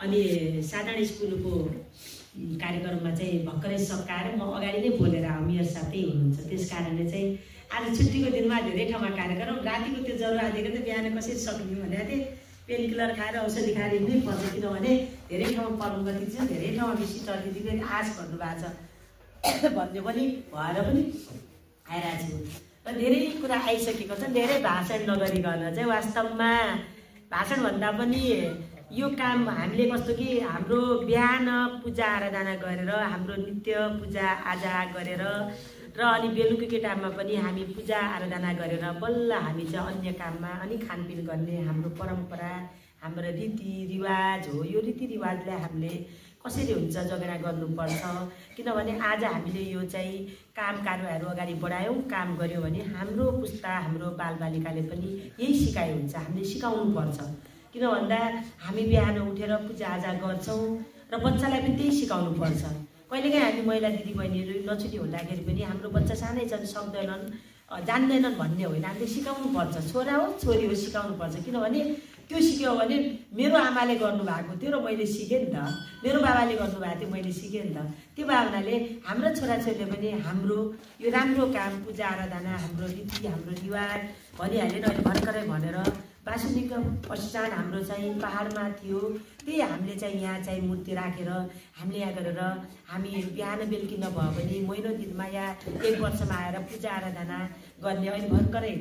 अनि साधारण स्कुलको कार्यक्रममा चाहिँ भर्खरै सकाएर म अगाडि नै बोलेर आउँ, मेरो साथै हुनुहुन्छ। त्यस कारणले चाहिँ आज छुट्टीको दिनमा धेरै ठाउँमा कार्यक्रम। रातिको त्यो ज्वरो आदिको त बिहान कसरी सक्ने भनेर थिएँ। पेनकिलर खाएर औषधि खाएर हिँड्नै पर्छ, किनभने धेरै ठाउँमा पदोन्नति छ, धेरै ठाउँमा विशिष्ट अतिथिले आज गर्नुभएको छ भन्ने पनि भएर पनि आइरहेको छु। र धेरै कुरा आइसकेको छ। धेरै भाषण नगरिकन चाहिँ वास्तवमा भाषण भन्दा पनि यो काम हामीले कस्तो कि हाम्रो बिहान पूजा आराधना गरेर, हाम्रो नित्य पूजा आजा गरेर र अनि बेलुकीको टाइममा पनि हामी पूजा आराधना गरेर बल्ल हामी चाहिँ अन्य काममा अनि खानपिन गर्ने हाम्रो परम्परा, हाम्रो रीतिरिवाज हो। यो रीतिरिवाजलाई हामीले कसरी हुन्छ जगेरा गर्नुपर्छ, किनभने आज हामीले यो चाहिँ काम कारबाहीहरू अगाडि बढायौँ, काम गऱ्यौँ भने हाम्रो पुस्ता, हाम्रो बालबालिकाले पनि यही सिकाइ हुन्छ। हामीले सिकाउनुपर्छ, किन भन्दा हामी बिहान उठेर पूजाआजा गर्छौँ र बच्चालाई पनि त्यही सिकाउनुपर्छ। कहिलेकाहीँ हामी महिला दिदीबहिनीहरू नछुटी हुँदाखेरि पनि हाम्रो बच्चा सानै छन्, सक्दैनन्, जान्दैनन् भन्ने होइन, हामीले सिकाउनुपर्छ। छोरा हो छोरी हो सिकाउनुपर्छ, किनभने त्यो सिक्यो भने मेरो आमाले गर्नुभएको थियो र मैले सिकेँ नि त, मेरो बाबाले गर्नुभएको थियो मैले सिकेँ नि त। त्यो भावनाले हाम्रो छोराछोरीले पनि हाम्रो यो राम्रो काम पूजा आराधना, हाम्रो रीति, हाम्रो रिवाज भनिहालेन। अहिले भर्खरै भनेर बासुलिङको पश्चात हाम्रो चाहिँ पहाडमा थियो, त्यही हामीले चाहिँ यहाँ चाहिँ मूर्ति राखेर हामीले यहाँ गरेर हामी बिहान बेलुकी नभए पनि महिनो दिनमा या 1 वर्षमा आएर पूजा आराधना गर्ने। अहिले भर्खरै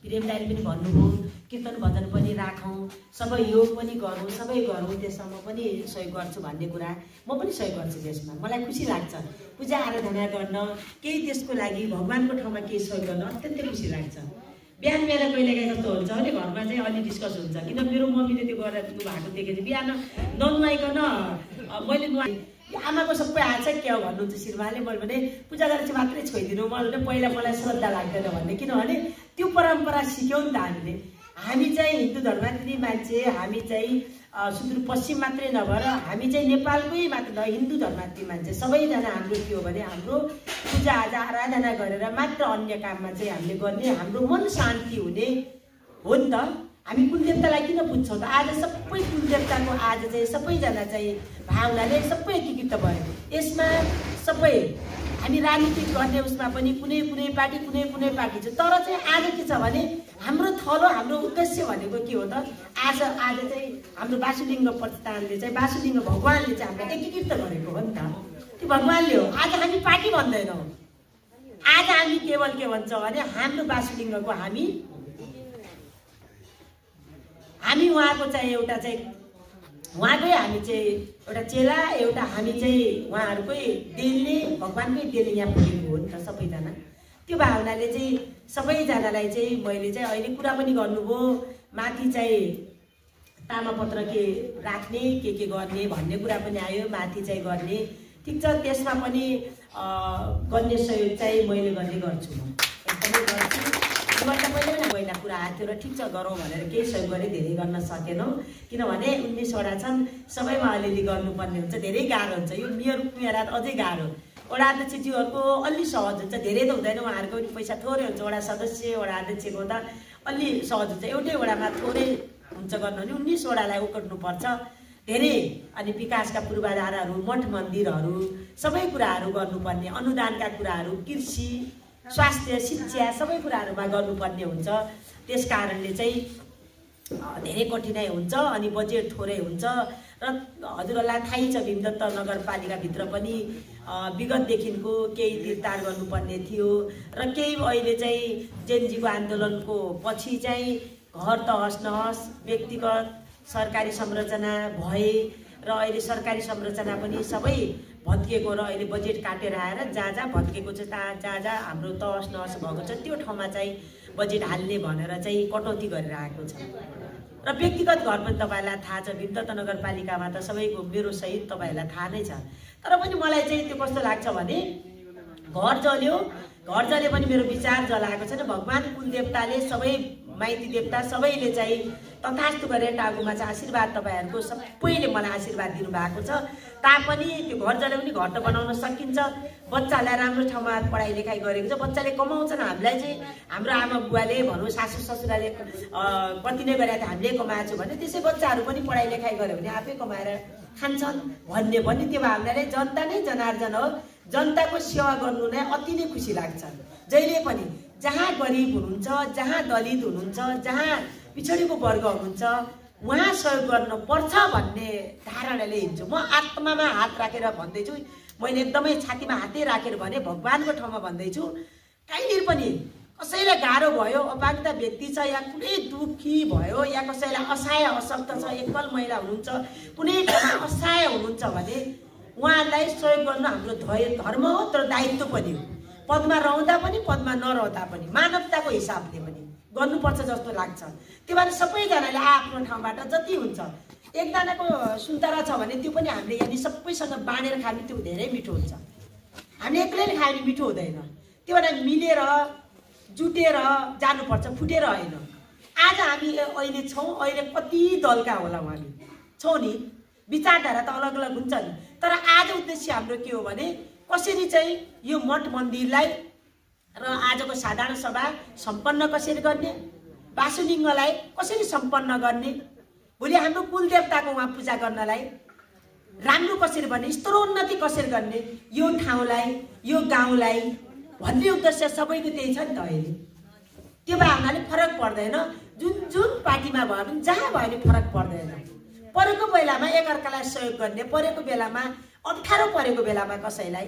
प्रेम दाइले पनि भन्नुभयो कीर्तन भजन पनि राखौँ, सबै योग पनि गरौँ, सबै गरौँ, त्यसमा म पनि सहयोग गर्छु भन्ने कुरा म पनि सहयोग गर्छु। त्यसमा मलाई खुसी लाग्छ। पूजा आराधना गर्न, केही त्यसको लागि भगवान्को ठाउँमा केही सहयोग गर्न अत्यन्तै खुसी लाग्छ। बिहान बिहान कहिलेकाहीँ कस्तो हुन्छ भने घरमा चाहिँ अलि डिस्कस हुन्छ, किन मेरो मम्मीले त्यो गरेर भएको देखेको थिएँ। बिहान ननुहाइकन मैले नुहाएँ, आमाको सबै आछ क्या हो भन्नुहुन्छ श्रीमाले। मैले भने पूजा गरेपछि मात्रै छोइदिनु, मैले पहिला मलाई श्रद्धा लाग्दैन भन्ने, किनभने त्यो परम्परा सिक्यौँ नि त हामीले। हामी चाहिँ हिन्दू धर्मावलम्बी मान्छे, हामी चाहिँ सुदूरपश्चिम मात्रै नभएर हामी चाहिँ नेपालकै मात्र न, हिन्दू धर्मावलम्बी मान्छे सबैजना हाम्रो के हो भने हाम्रो पूजाआजा आराधना गरेर मात्र अन्य काममा चाहिँ हामीले गर्ने, हाम्रो मन शान्ति हुने हो नि त। हामी कुल देवतालाई किन पुज्छौँ त? आज सबै कुल देवताको आज चाहिँ सबैजना चाहिँ भावनाले सबै एकीकृत भयो। यसमा सबै हामी राजनीतिक गर्ने उसमा पनि कुनै कुनै पार्टी छ, तर चाहिँ आज के छ भने हाम्रो थलो, हाम्रो उद्देश्य भनेको के हो त? आज चाहिँ हाम्रो बासुलिङ प्रतिष्ठानले चाहिँ बासुलिङ भगवान्ले चाहिँ हामीलाई एकीकृत गरेको हो नि त। त्यो भगवान्ले हो। आज हामी पार्टी भन्दैनौँ, आज हामी केवल के भन्छौँ भने हाम्रो बासुलिङको हामी उहाँको चाहिँ एउटा चाहिँ उहाँकै हामी चाहिँ एउटा चेला, एउटा हामी चाहिँ उहाँहरूकै देलले, भगवान्कै देलले यहाँ पुगेको हो नि त सबैजना। त्यो भावनाले चाहिँ सबैजनालाई चाहिँ मैले चाहिँ अहिले कुरा पनि गर्नुभयो, माथि चाहिँ तामापत्र के राख्ने के गर्ने भन्ने कुरा पनि आयो, माथि चाहिँ गर्ने। ठिक छ, त्यसमा पनि गर्ने सहयोग चाहिँ मैले गर्ने गर्छु, म एकदमै गर्छु। मैले पनि पहिला कुरा आएको थियो र ठिक छ गरौँ भनेर केही सहयोग गरे, धेरै गर्न सकेनौँ किनभने 19वटा छन्, सबैमा अलिअलि गर्नुपर्ने हुन्छ, धेरै गाह्रो हुन्छ। यो मेयर मेयरात अझै गाह्रो, वडा अध्यक्षज्यूहरूको अलि सहज हुन्छ, धेरै त हुँदैन, उहाँहरूको पनि पैसा थोरै हुन्छ। वडा सदस्य वडा अध्यक्षको त अलि सहज हुन्छ, एउटै वडामा थोरै हुन्छ गर्नु भने 19 वडालाई ओगट्नुपर्छ धेरै। अनि विकासका पूर्वाधारहरू, मठ मन्दिरहरू, सबै कुराहरू गर्नुपर्ने, अनुदानका कुराहरू, कृषि, स्वास्थ्य, शिक्षा सबै कुराहरूमा गर्नुपर्ने हुन्छ। त्यस कारणले चाहिँ धेरै कठिनाइ हुन्छ अनि बजेट थोरै हुन्छ। र हजुरहरूलाई थाहै छ भीमदत्त नगरपालिकाभित्र पनि विगतदेखिको केही तिरतार गर्नुपर्ने थियो र केही अहिले चाहिँ जेनजीको आन्दोलनको पछि चाहिँ घर तहस नहस, व्यक्तिगत सरकारी संरचना भए र अहिले सरकारी संरचना पनि सबै भत्किएको र अहिले बजेट काटेर आएर जहाँ जहाँ भत्किएको छ जहाँ जहाँ हाम्रो तहस नहस भएको छ त्यो ठाउँमा चाहिँ बजेट हाल्ने भनेर चाहिँ कटौती गरेर आएको छ। र व्यक्तिगत घर पनि तपाईँहरूलाई थाहा छ, भीमदत्त नगरपालिकामा त सबैको मेरो सहित तपाईँहरूलाई थाहा नै छ। तर पनि मलाई चाहिँ त्यो कस्तो लाग्छ भने घर जल्यो, घर जले पनि मेरो विचार जलाएको छैन। भगवान् कुलदेवताले सबै माइती देवता सबैले चाहिँ तथास्तु गरेर टाउकोमा चाहिँ आशीर्वाद तपाईँहरूको सबैले मलाई आशीर्वाद दिनुभएको छ। तापनि त्यो घर जले पनि घर त बनाउन सकिन्छ। बच्चालाई राम्रो ठाउँमा पढाइ लेखाइ गरेको छ, बच्चाले कमाउँछन्। हामीलाई चाहिँ हाम्रो आमा बुवाले भनौँ सासू ससुराले कति नै गरेर हामीले कमाएको छु भने त्यसै बच्चाहरू पनि पढाइ लेखाइ गर्यो भने आफै कमाएर खान्छन् भन्ने पनि त्यो भावनाले जनता नै जनार्दन हो। जनताको सेवा गर्नु नै अति नै खुसी लाग्छ। जहिले पनि जहाँ गरिब हुनुहुन्छ, जहाँ दलित हुनुहुन्छ, जहाँ पिछडिएको वर्ग हुनुहुन्छ उहाँ सहयोग गर्नुपर्छ भन्ने धारणाले हिँड्छु। म आत्मामा हात राखेर भन्दैछु, मैले एकदमै छातीमा हातै राखेर भने भगवान्को ठाउँमा भन्दैछु, कहीँनिर पनि कसैलाई गाह्रो भयो, अपाङ्गता व्यक्ति छ या कुनै दुःखी भयो या कसैलाई असहाय अशक्त छ, एकल महिला हुनुहुन्छ, कुनै ठाउँमा असहाय हुनुहुन्छ भने उहाँहरूलाई सहयोग गर्नु हाम्रो धर्म हो, तर दायित्व पनि हो। पदमा रहँदा पनि पदमा नरहँदा पनि मानवताको हिसाबले पनि गर्नुपर्छ जस्तो लाग्छ। त्यो भएर सबैजनाले आफ्नो ठाउँबाट जति हुन्छ, एकजनाको सुन्तरा छ भने त्यो पनि हामीले यदि सबैसँग बाँडेर खाने त्यो धेरै मिठो हुन्छ। हामीले एक्लैले खायो भने मिठो हुँदैन। त्यो भएर मिलेर जुटेर जानुपर्छ, फुटेर होइन। आज हामी अहिले छौँ, अहिले कति दलका होलाौँ हामी छौँ नि, विचारधारा त अलग अलग हुन्छ नि, तर आज उद्देश्य हाम्रो के हो भने कसरी चाहिँ यो मठ मन्दिरलाई र आजको साधारण सभा सम्पन्न कसरी गर्ने, वासुलिङ्गलाई कसरी सम्पन्न गर्ने, भोलि हाम्रो कुलदेवताको उहाँ पूजा गर्नलाई राम्रो कसरी गर्ने, स्तरोन्नति कसरी गर्ने, यो ठाउँलाई यो गाउँलाई भन्ने उद्देश्य सबैको त्यही छ नि त। अहिले त्यो भए हुनाले फरक पर्दैन, जुन जुन पार्टीमा भयो भने जहाँ भयो भने फरक पर्दैन। परेको बेलामा एकअर्कालाई सहयोग गर्ने, परेको बेलामा अप्ठ्यारो परेको बेलामा कसैलाई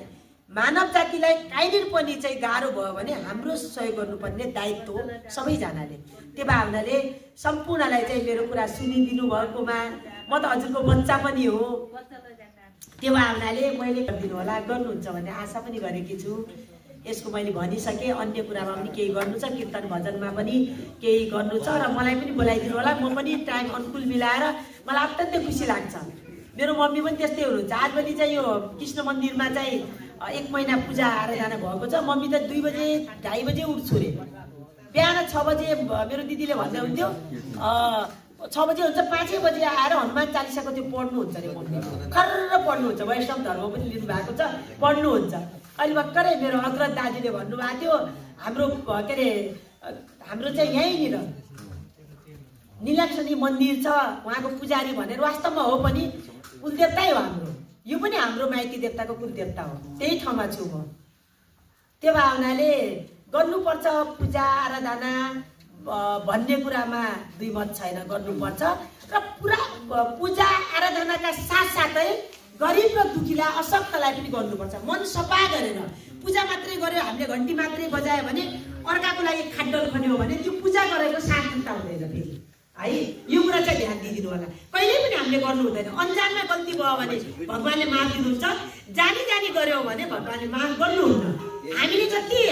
मानव जातिलाई कहीँनिर पनि चाहिँ गाह्रो भयो भने हाम्रो सहयोग गर्नुपर्ने दायित्व हो सबैजनाले। त्यो भए हुनाले सम्पूर्णलाई चाहिँ मेरो कुरा सुनिदिनु भएकोमा म त हजुरको बच्चा पनि हो। त्यो भए हुनाले मैले गरिदिनु होला, गर्नुहुन्छ भन्ने आशा पनि गरेकी छु। यसको मैले भनिसकेँ, अन्य कुरामा पनि केही गर्नु छ, कीर्तन भजनमा पनि केही गर्नु छ र मलाई पनि बोलाइदिनु होला। म पनि टाइम अनुकूल मिलाएर मलाई अत्यन्तै खुसी लाग्छ। मेरो मम्मी पनि त्यस्तै हुनुहुन्छ। आजभोलि चाहिँ यो कृष्ण मन्दिरमा चाहिँ 1 महिना पूजा आराधना भएको छ। मम्मी त 2 बजे 2:30 बजे उठ्छु रे, बिहान 6 बजे मेरो दिदीले भन्दै हुन्थ्यो 6 बजे हुन्छ, 5 बजे आएर हनुमान चालिसाको त्यो पढ्नुहुन्छ अरे। मम्मी खर्र पढ्नुहुन्छ, वैष्णव धर्म पनि लिनु भएको छ, पढ्नुहुन्छ। अहिले भर्खरै मेरो अग्रज दाजुले भन्नुभएको थियो हाम्रो के अरे हाम्रो चाहिँ यहीँनिर नीलाक्षणी मन्दिर छ, उहाँको पुजारी भनेर वास्तवमा हो पनि कुलदेवतै हो हाम्रो, यो पनि हाम्रो माइती देवताको कुलदेवता हो। त्यही ठाउँमा छु म। त्यो भावनाले गर्नुपर्छ पूजा आराधना भन्ने कुरामा दुई मत छैन, गर्नुपर्छ। र पुरा पूजा आराधनाका साथसाथै गरिब र दुखीलाई अशक्तलाई पनि गर्नुपर्छ। मन सफा गरेर पूजा मात्रै गर्यो, हामीले घन्टी मात्रै बजायो भने अर्काको लागि खाड्डल खन्यो भने त्यो पूजा गरेको सार्थकता हुँदैन फेरि है। यो कुरा चाहिँ ध्यान दिइदिनु होला। कहिले पनि हामीले गर्नु हुँदैन। अन्जानमा गल्ती भयो भने भगवानले माफ दिनुहुन्छ, जानी जानी गर्यौँ भने भगवानले माफ गर्नुहुन्न। हामीले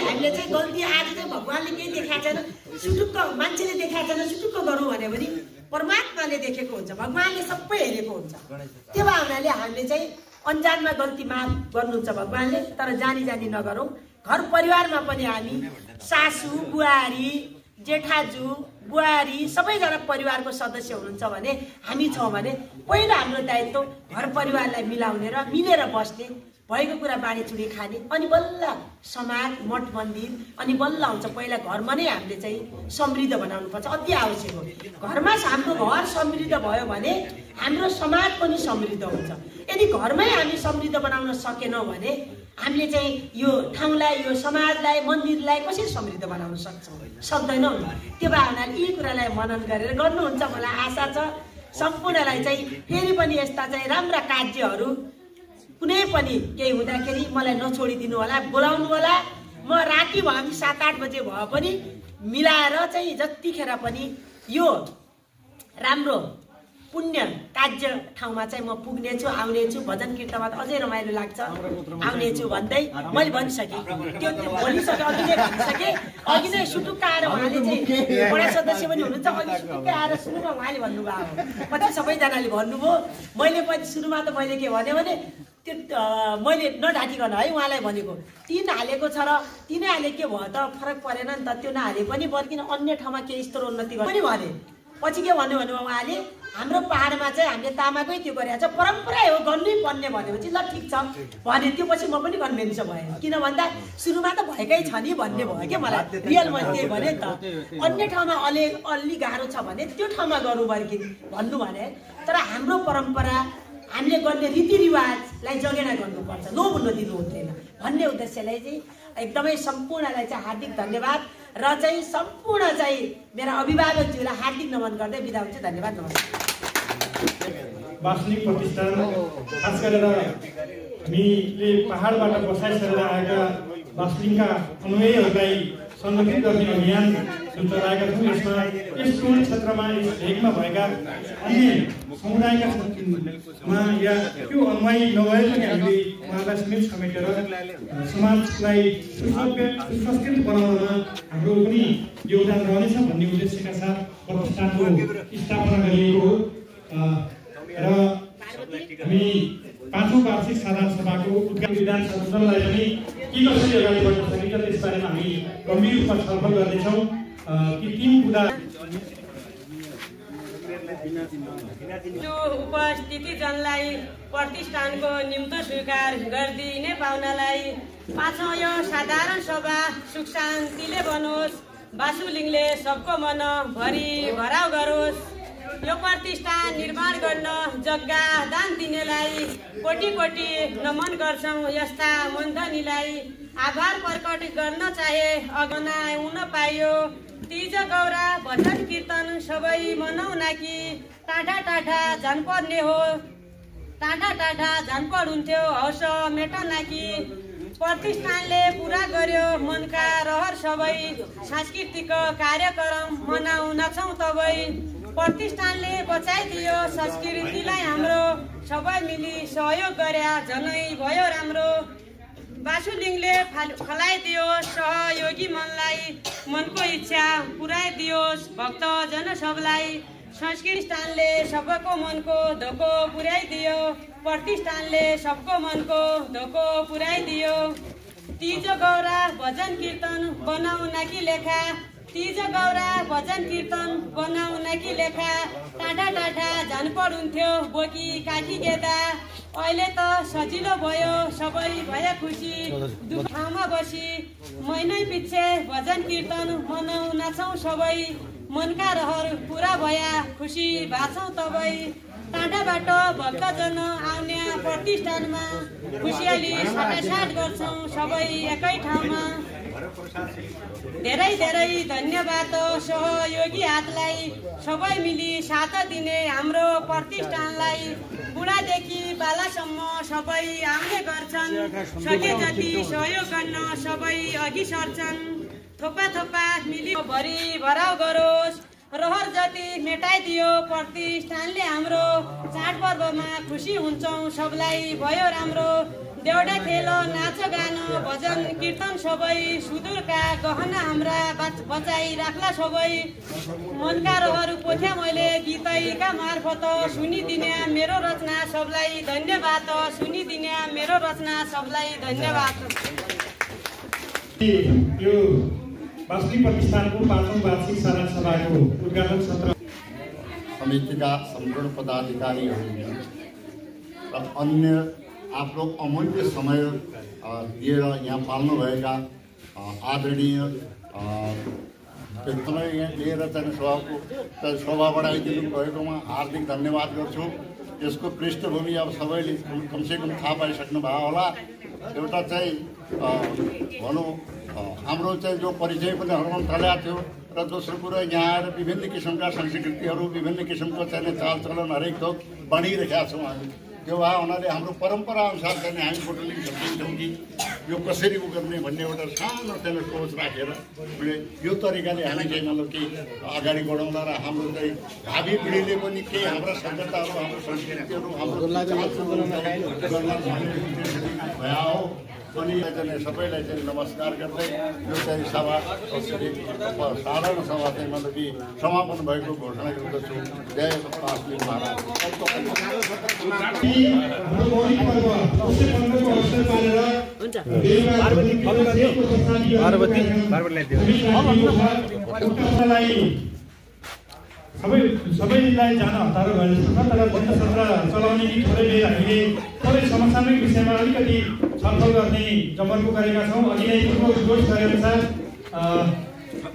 हामीले चाहिँ गल्ती आज चाहिँ भगवानले केही देखाएको छैन, सुटुक्क मान्छेले देखाएको छैन सुटुक्क गरौँ भन्यो भने परमात्माले देखेको हुन्छ, भगवानले सबै हेरेको हुन्छ। त्यो भावनाले हामीले चाहिँ अन्जानमा गल्ती माफ गर्नुहुन्छ भगवानले, तर जानी जानी नगरौँ। घर परिवारमा पनि हामी सासू बुहारी जेठाजु बुहारी सबैजना परिवारको सदस्य हुनुहुन्छ भने हामी छौँ भने पहिला हाम्रो दायित्व घर परिवारलाई मिलाउने र मिलेर बस्ने, भएको कुरा बाँडीचुँडी खाने, अनि बल्ल समाज मठ मन्दिर, अनि बल्ल आउँछ। पहिला घरमा नै हामीले चाहिँ समृद्ध बनाउनुपर्छ, अति आवश्यक हो। घरमा हाम्रो घर समृद्ध भयो भने हाम्रो समाज पनि समृद्ध हुन्छ। यदि घरमै हामी समृद्ध बनाउन सकेनौँ भने हामीले चाहिँ यो ठाउँलाई, यो समाजलाई, मन्दिरलाई कसरी समृद्ध बनाउन सक्छौँ? सक्दैनौँ। त्यो भावनाले यी कुरालाई मनन गरेर गर्नुहुन्छ मलाई आशा छ। सम्पूर्णलाई चाहिँ फेरि पनि यस्ता चाहिँ राम्रा कार्यहरू कुनै पनि केही हुँदाखेरि मलाई नछोडिदिनु होला, बोलाउनु होला। म राति भए पनि 7-8 बजे भए पनि मिलाएर चाहिँ जतिखेर पनि यो राम्रो पुण्य कार्य ठाउँमा चाहिँ म पुग्नेछु, आउनेछु। भजन कीर्तनमा अझै रमाइलो लाग्छ, आउनेछु भन्दै मैले भनिसकेँ। त्यो भनिसकेँ, अघि नै भनिसकेँ। अघि नै सुटुक्क आएर उहाँले चाहिँ वडा सदस्य पनि हुनुहुन्छ, अघि सुटुक्क आएर सुरुमा उहाँले भन्नुभयो, पछि सबैजनाले भन्नुभयो। मैले पछि सुरुमा त मैले के भन्यो भने त्यो मैले नढाकिकन है उहाँलाई भनेको 3 हालेको छ र 3 हाले के भयो त फरक परेन नि त, त्यो नहाले पनि बल्किन अन्य ठाउँमा केही यस्तो उन्नति पनि भने। पछि के भन्यो भने उहाँले हाम्रो पहाडमा चाहिँ हामीले तामाकै त्यो गरिरहेको छ, परम्परा हो गर्नै पर्ने भनेपछि ल ठिक छ भने। त्यो पछि म पनि कन्भिन्स भएँ, किन भन्दा सुरुमा त भएकै छ नि भन्ने भयो क्या मलाई। रियल मैले त्यही भने त, अन्य ठाउँमा अलि गाह्रो छ भने त्यो ठाउँमा गर्नु बर्किन भन्नु भने। तर हाम्रो परम्परा हामीले गर्ने रीतिरिवाजलाई जगेना गर्नुपर्छ, नभुल्न दिनु हुँदैन भन्ने उद्देश्यलाई चाहिँ एकदमै सम्पूर्णलाई चाहिँ हार्दिक धन्यवाद र चाहिँ सम्पूर्ण चाहिँ मेरा अभिभावकज्यूलाई हार्दिक नमन गर्दै बिदा हुन्छु। धन्यवाद, नमस्कार। वासनिक प्रतिष्ठान खास गरेर हामीले पहाडबाट बसाइ सरेर आएका वासनिकका अनुयायीहरूलाई सङ्गठित गर्ने अभियान जुन चलाएका छौँ, यसमा यस टोल क्षेत्रमा यस भेगमा भएका अन्य समुदायका मा या त्यो अनुयायी नभए पनि हामीले उहाँलाई समेत समेटेर समाजलाई सुसंस्कृत बनाउनमा हाम्रो पनि योगदान रहनेछ भन्ने उद्देश्यका साथ प्रतिष्ठानको स्थापना गरिएको हो। र हामी 5औं वार्षिक साधारण सभाको उद्घाटन विधान संशोधनलाई पनि के कसरी अगाडि बढ्न सकिन्छ त्यसबारेमा हामी गम्भीर रूपमा छलफल गर्नेछौँ। ती 3 कुरा जो उपस्थितिजनलाई प्रतिष्ठानको निम्तो स्वीकार गरिदिने पाहुनालाई 5औं यो साधारण सभा सुख शान्तिले बनोस्, बासुलिङले सबको मन भरि भराउ गरोस्। यो प्रतिष्ठान निर्माण गर्न जग्गा दान दिनेलाई कोटी कोटी नमन गर्छौँ। यस्ता मन्थनीलाई आभार प्रकट गर्न चाहे अगना हुन पाइयो। तीज गौरा भजन कीर्तन सबै मनाउन कि टाढा टाढा जान पर्ने हो, टाढा टाढा जान पढुन्थ्यो हौस मेटन कि। प्रतिष्ठानले पुरा गर्यो मनका रहर सबै, सांस्कृतिक कार्यक्रम मनाउन छौँ तबै। प्रतिष्ठानले बचाइदियो संस्कृतिलाई हाम्रो, सबै मिली सहयोग गर्या झनै भयो राम्रो। बासुलिङले फलाइदियोस् सहयोगी मनलाई, मनको इच्छा पुर्याइदियोस् भक्तजन सबलाई। संस्कृतिस्थानले सबको मनको धोको पुर्याइदियो, प्रतिष्ठानले सबको मनको धोको पुर्याइदियो। तीज गौरा भजन कीर्तन बनाउन कि लेखा, तीज गौरा भजन कीर्तन बनाउन कि लेखा। टाढा टाढा जान पढुन्थ्यो बोकी काकी गेदा, अहिले त सजिलो भयो सबै भए खुसी। दुःखमा बसी महिनै पछि भजन कीर्तन मनाउन छौँ सबै, मनका रहर पुरा भया खुसी भाछौँ तबै। टाढाबाट भक्तजन आउने प्रतिष्ठानमा खुसियाली साटासाट गर्छौँ सबै एकै ठाउँमा। धेरै धेरै धन्यवाद सहयोगी हातलाई, सबै मिली साथ दिने हाम्रो प्रतिष्ठानलाई। बुढादेखि बालासम्म सबै आउने गर्छन्, सके जति सहयोग गर्न सबै अघि सर्छन्। थोपा थोपा मिली भरि भराउ गरोस्, रहर जति मेटाइदियो प्रतिष्ठानले हाम्रो। चाडपर्वमा खुसी हुन्छौँ सबलाई भयो राम्रो। देउडा खेल नाच गान भजन कीर्तन सबै, सुदूरका गहना हाम्रा बचाइ राख्ला सबै। मनका रहर पोथ्या मैले गीतैका मार्फत, सुनिदिने मेरो रचना सबलाई धन्यवाद, सुनिदिने मेरो रचना सबलाई धन्यवाद। यो वास्तविक प्रतिष्ठानको 5औं वार्षिक साधारण सभाको उद्घाटन सत्र समितिका सम्पूर्ण पदाधिकारीहरू र अन्य आफ्नो अमूल्य समय दिएर यहाँ पाल्नुभएका आदरणीय एकदमै यहाँ लिएर चाहिँ शोभा बढाइदिनु भएकोमा हार्दिक धन्यवाद गर्छु। यसको पृष्ठभूमि अब सबैले कमसेकम थाहा पाइसक्नु भयो होला। एउटा चाहिँ भनौँ हाम्रो चाहिँ जो परिचय पनि हराउन थालेको थियो र दोस्रो कुरो यहाँ आएर विभिन्न किसिमका संस्कृतिहरू विभिन्न किसिमको चाहिँ चालचलन हरेक थोक बढिरहेका छौँ हामी। त्यो भए हुनाले हाम्रो परम्परा अनुसार चाहिँ हामी फोटो लिन सक्दैछौँ कि यो कसरी उ गर्ने भन्ने एउटा सानो चाहिँ सोच राखेर यो तरिकाले हामी चाहिँ मतलब कि अगाडि बढाउँदा र हाम्रो चाहिँ भावी पिँढीले पनि केही हाम्रा सभ्यताहरू हाम्रो संस्कृतिहरू हाम्रो भया हो। अनि सबैलाई चाहिँ नमस्कार गर्दै यो चाहिँ सभा साधारण सभा चाहिँ मतलब कि समापन भएको घोषणा गर्दछु। जय पार्वती सबैलाई जान हतारो भइरहेको छ। तर बन्द सत्र चलाउने कि थोरैले हामीले थोरै समसामयिक विषयमा अलिकति छलफल गर्ने जमर्को गरेका छौँ। अघि नै पूर्व उद्घोष गरेअनुसार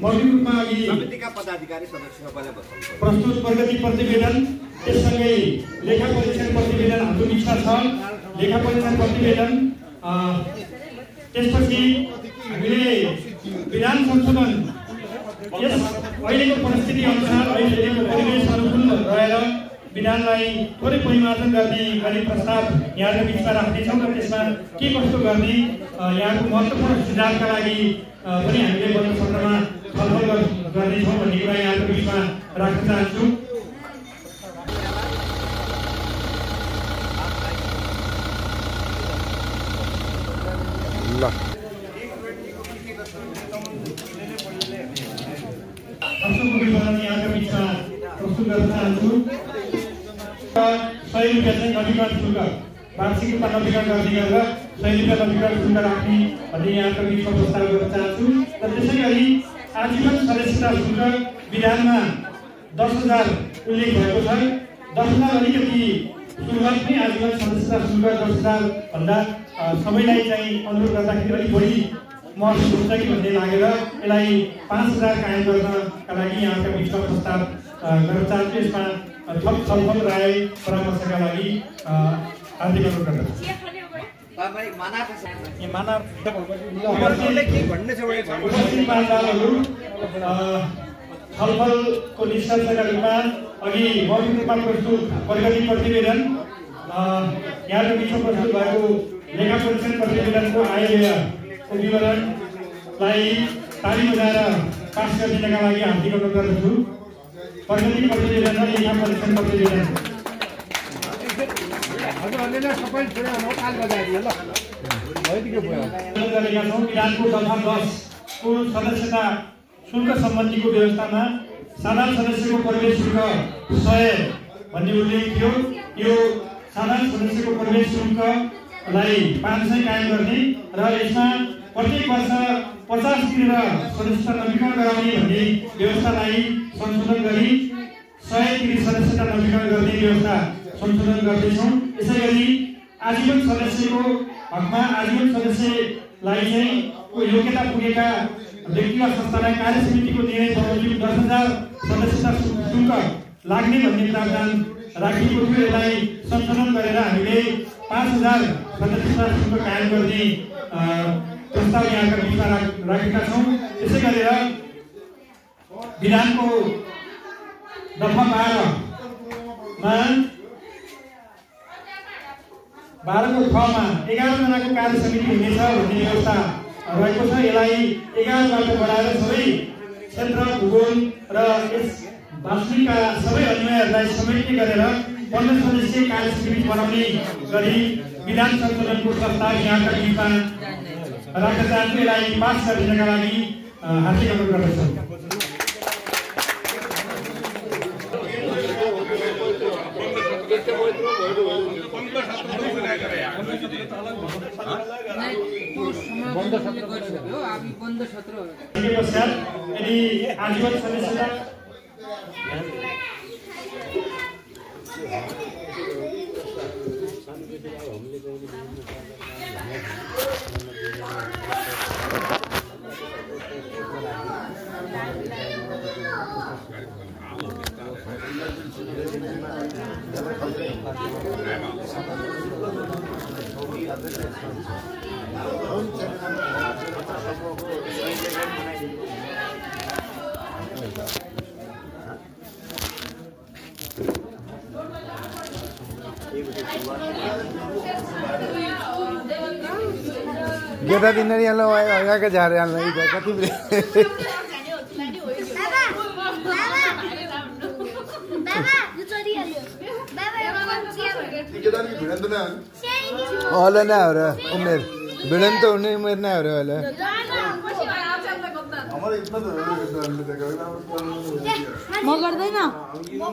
मौलिक रूपमा अघि समितिका पदाधिकारी सदस्य प्रस्तुत प्रगति प्रतिवेदन त्यससँगै लेखा परीक्षण प्रतिवेदन हाम्रो बिचमा छ। लेखा परीक्षण प्रतिवेदन त्यसपछि हामीले विधान संशोधन यस अहिलेको परिस्थिति अनुसार अहिलेको परिवेश अनुकूल रहेर विधानलाई थोरै परिमार्जन गर्ने गरी प्रस्ताव यहाँको बिचमा राख्नेछौँ र त्यसमा के कस्तो गर्ने यहाँको महत्त्वपूर्ण सुझावका लागि पनि हामीले बन्द सत्रमा छलफल गर्नेछौँ भन्ने कुरा यहाँको बिचमा राख्न चाहन्छु। यहाँको बिचमा प्रस्तुत गर्न चाहन्छु। 100 रुपियाँ चाहिँ नवीकरण शुल्क वार्षिक रूपमा नवीकरण गर्ने गरेर 100 रुपियाँ नवीकरण शुल्क राख्ने भन्ने यहाँको बिचमा प्रस्ताव गर्न चाहन्छु। र त्यसै गरी आजीवन सदस्यता शुल्क विधानमा 10,000 उल्लेख भएको छ। 10,000 अलिकति सुरुवात नै आजीवन सदस्यता शुल्क 10,000 भन्दा सबैलाई चाहिँ अनुरोध गर्दाखेरि अलिक बढी महसुस हुन्छ कि भन्ने लागेर यसलाई 5,000 कायम गर्नका लागि यहाँका बिचमा प्रस्ताव गर्न चाहन्छु। यसमा थप छलफल राय परामर्शका लागि हार्दिक अनुरोध गर्दछु। छलफलको निष्कर्षका रूपमा अघि मौलिक रूपमा प्रस्तुत प्रगति प्रतिवेदन यहाँको बिचमा प्रस्तुत भएको लेखा परीक्षण प्रतिवेदनको आय व्ययको विवरणलाई ताली बजाएर पास गरिदिनका लागि हार्दिक अनुरोध गर्दछु। प्रगति प्रतिवेदन र लेखा परीक्षण प्रतिवेदन विधानको दफा 10 को सदस्यता शुल्क सम्बन्धीको व्यवस्थामा साधारण सदस्यको प्रवेश शुल्क 100 भन्ने उल्लेख थियो। यो साधारण सदस्यको प्रवेश शुल्कलाई 500 कायम गर्ने र यसमा प्रत्येक वर्ष 50 तिरेर सदस्यता नवीकरण गराउने भन्ने व्यवस्थालाई संशोधन गरी 100 तिरी सदस्यता नवीकरण गर्ने व्यवस्था संशोधन गर्दैछौँ। यसै गरी आजीवन सदस्यको हकमा आजीवन सदस्यलाई चाहिँ योग्यता पुगेका व्यक्ति वा संस्थालाई कार्य समितिको निर्णय बमोजिम 10,000 सदस्यता शुल्क लाग्ने भन्ने प्रावधान राखिएको थियो। यसलाई संशोधन गरेर हामीले 5,000 सदस्यता शुल्क कायम गर्ने प्रस्ताव यहाँका बिचमा राखेका छौँ। त्यसै गरेर विधानको दफा 12 को 6 मा 11 जनाको कार्य समिति हुनेछ भन्ने व्यवस्था रहेको छ। यसलाई 11 बाट बढाएर सबै क्षेत्र भूगोल र यस वास्तविकका सबै अन्वयहरूलाई समेट्ने गरेर 15 सदस्यीय कार्य समिति बनाउने गरी विधान संशोधनको प्रस्ताव यहाँका बिचमा राख्न चाहन्छु। यसलाई पास गरिदिनका लागि हार्दिक अनुरोध गर्दछु। के पश्चात यदि आजीवन सदस्यता गेटा दिनरी आलो आया के जा रहे हैं नहीं जा कति होला ना हो र उमेर भिडन त हुने उमेर ना हो र होला म गर्दैन म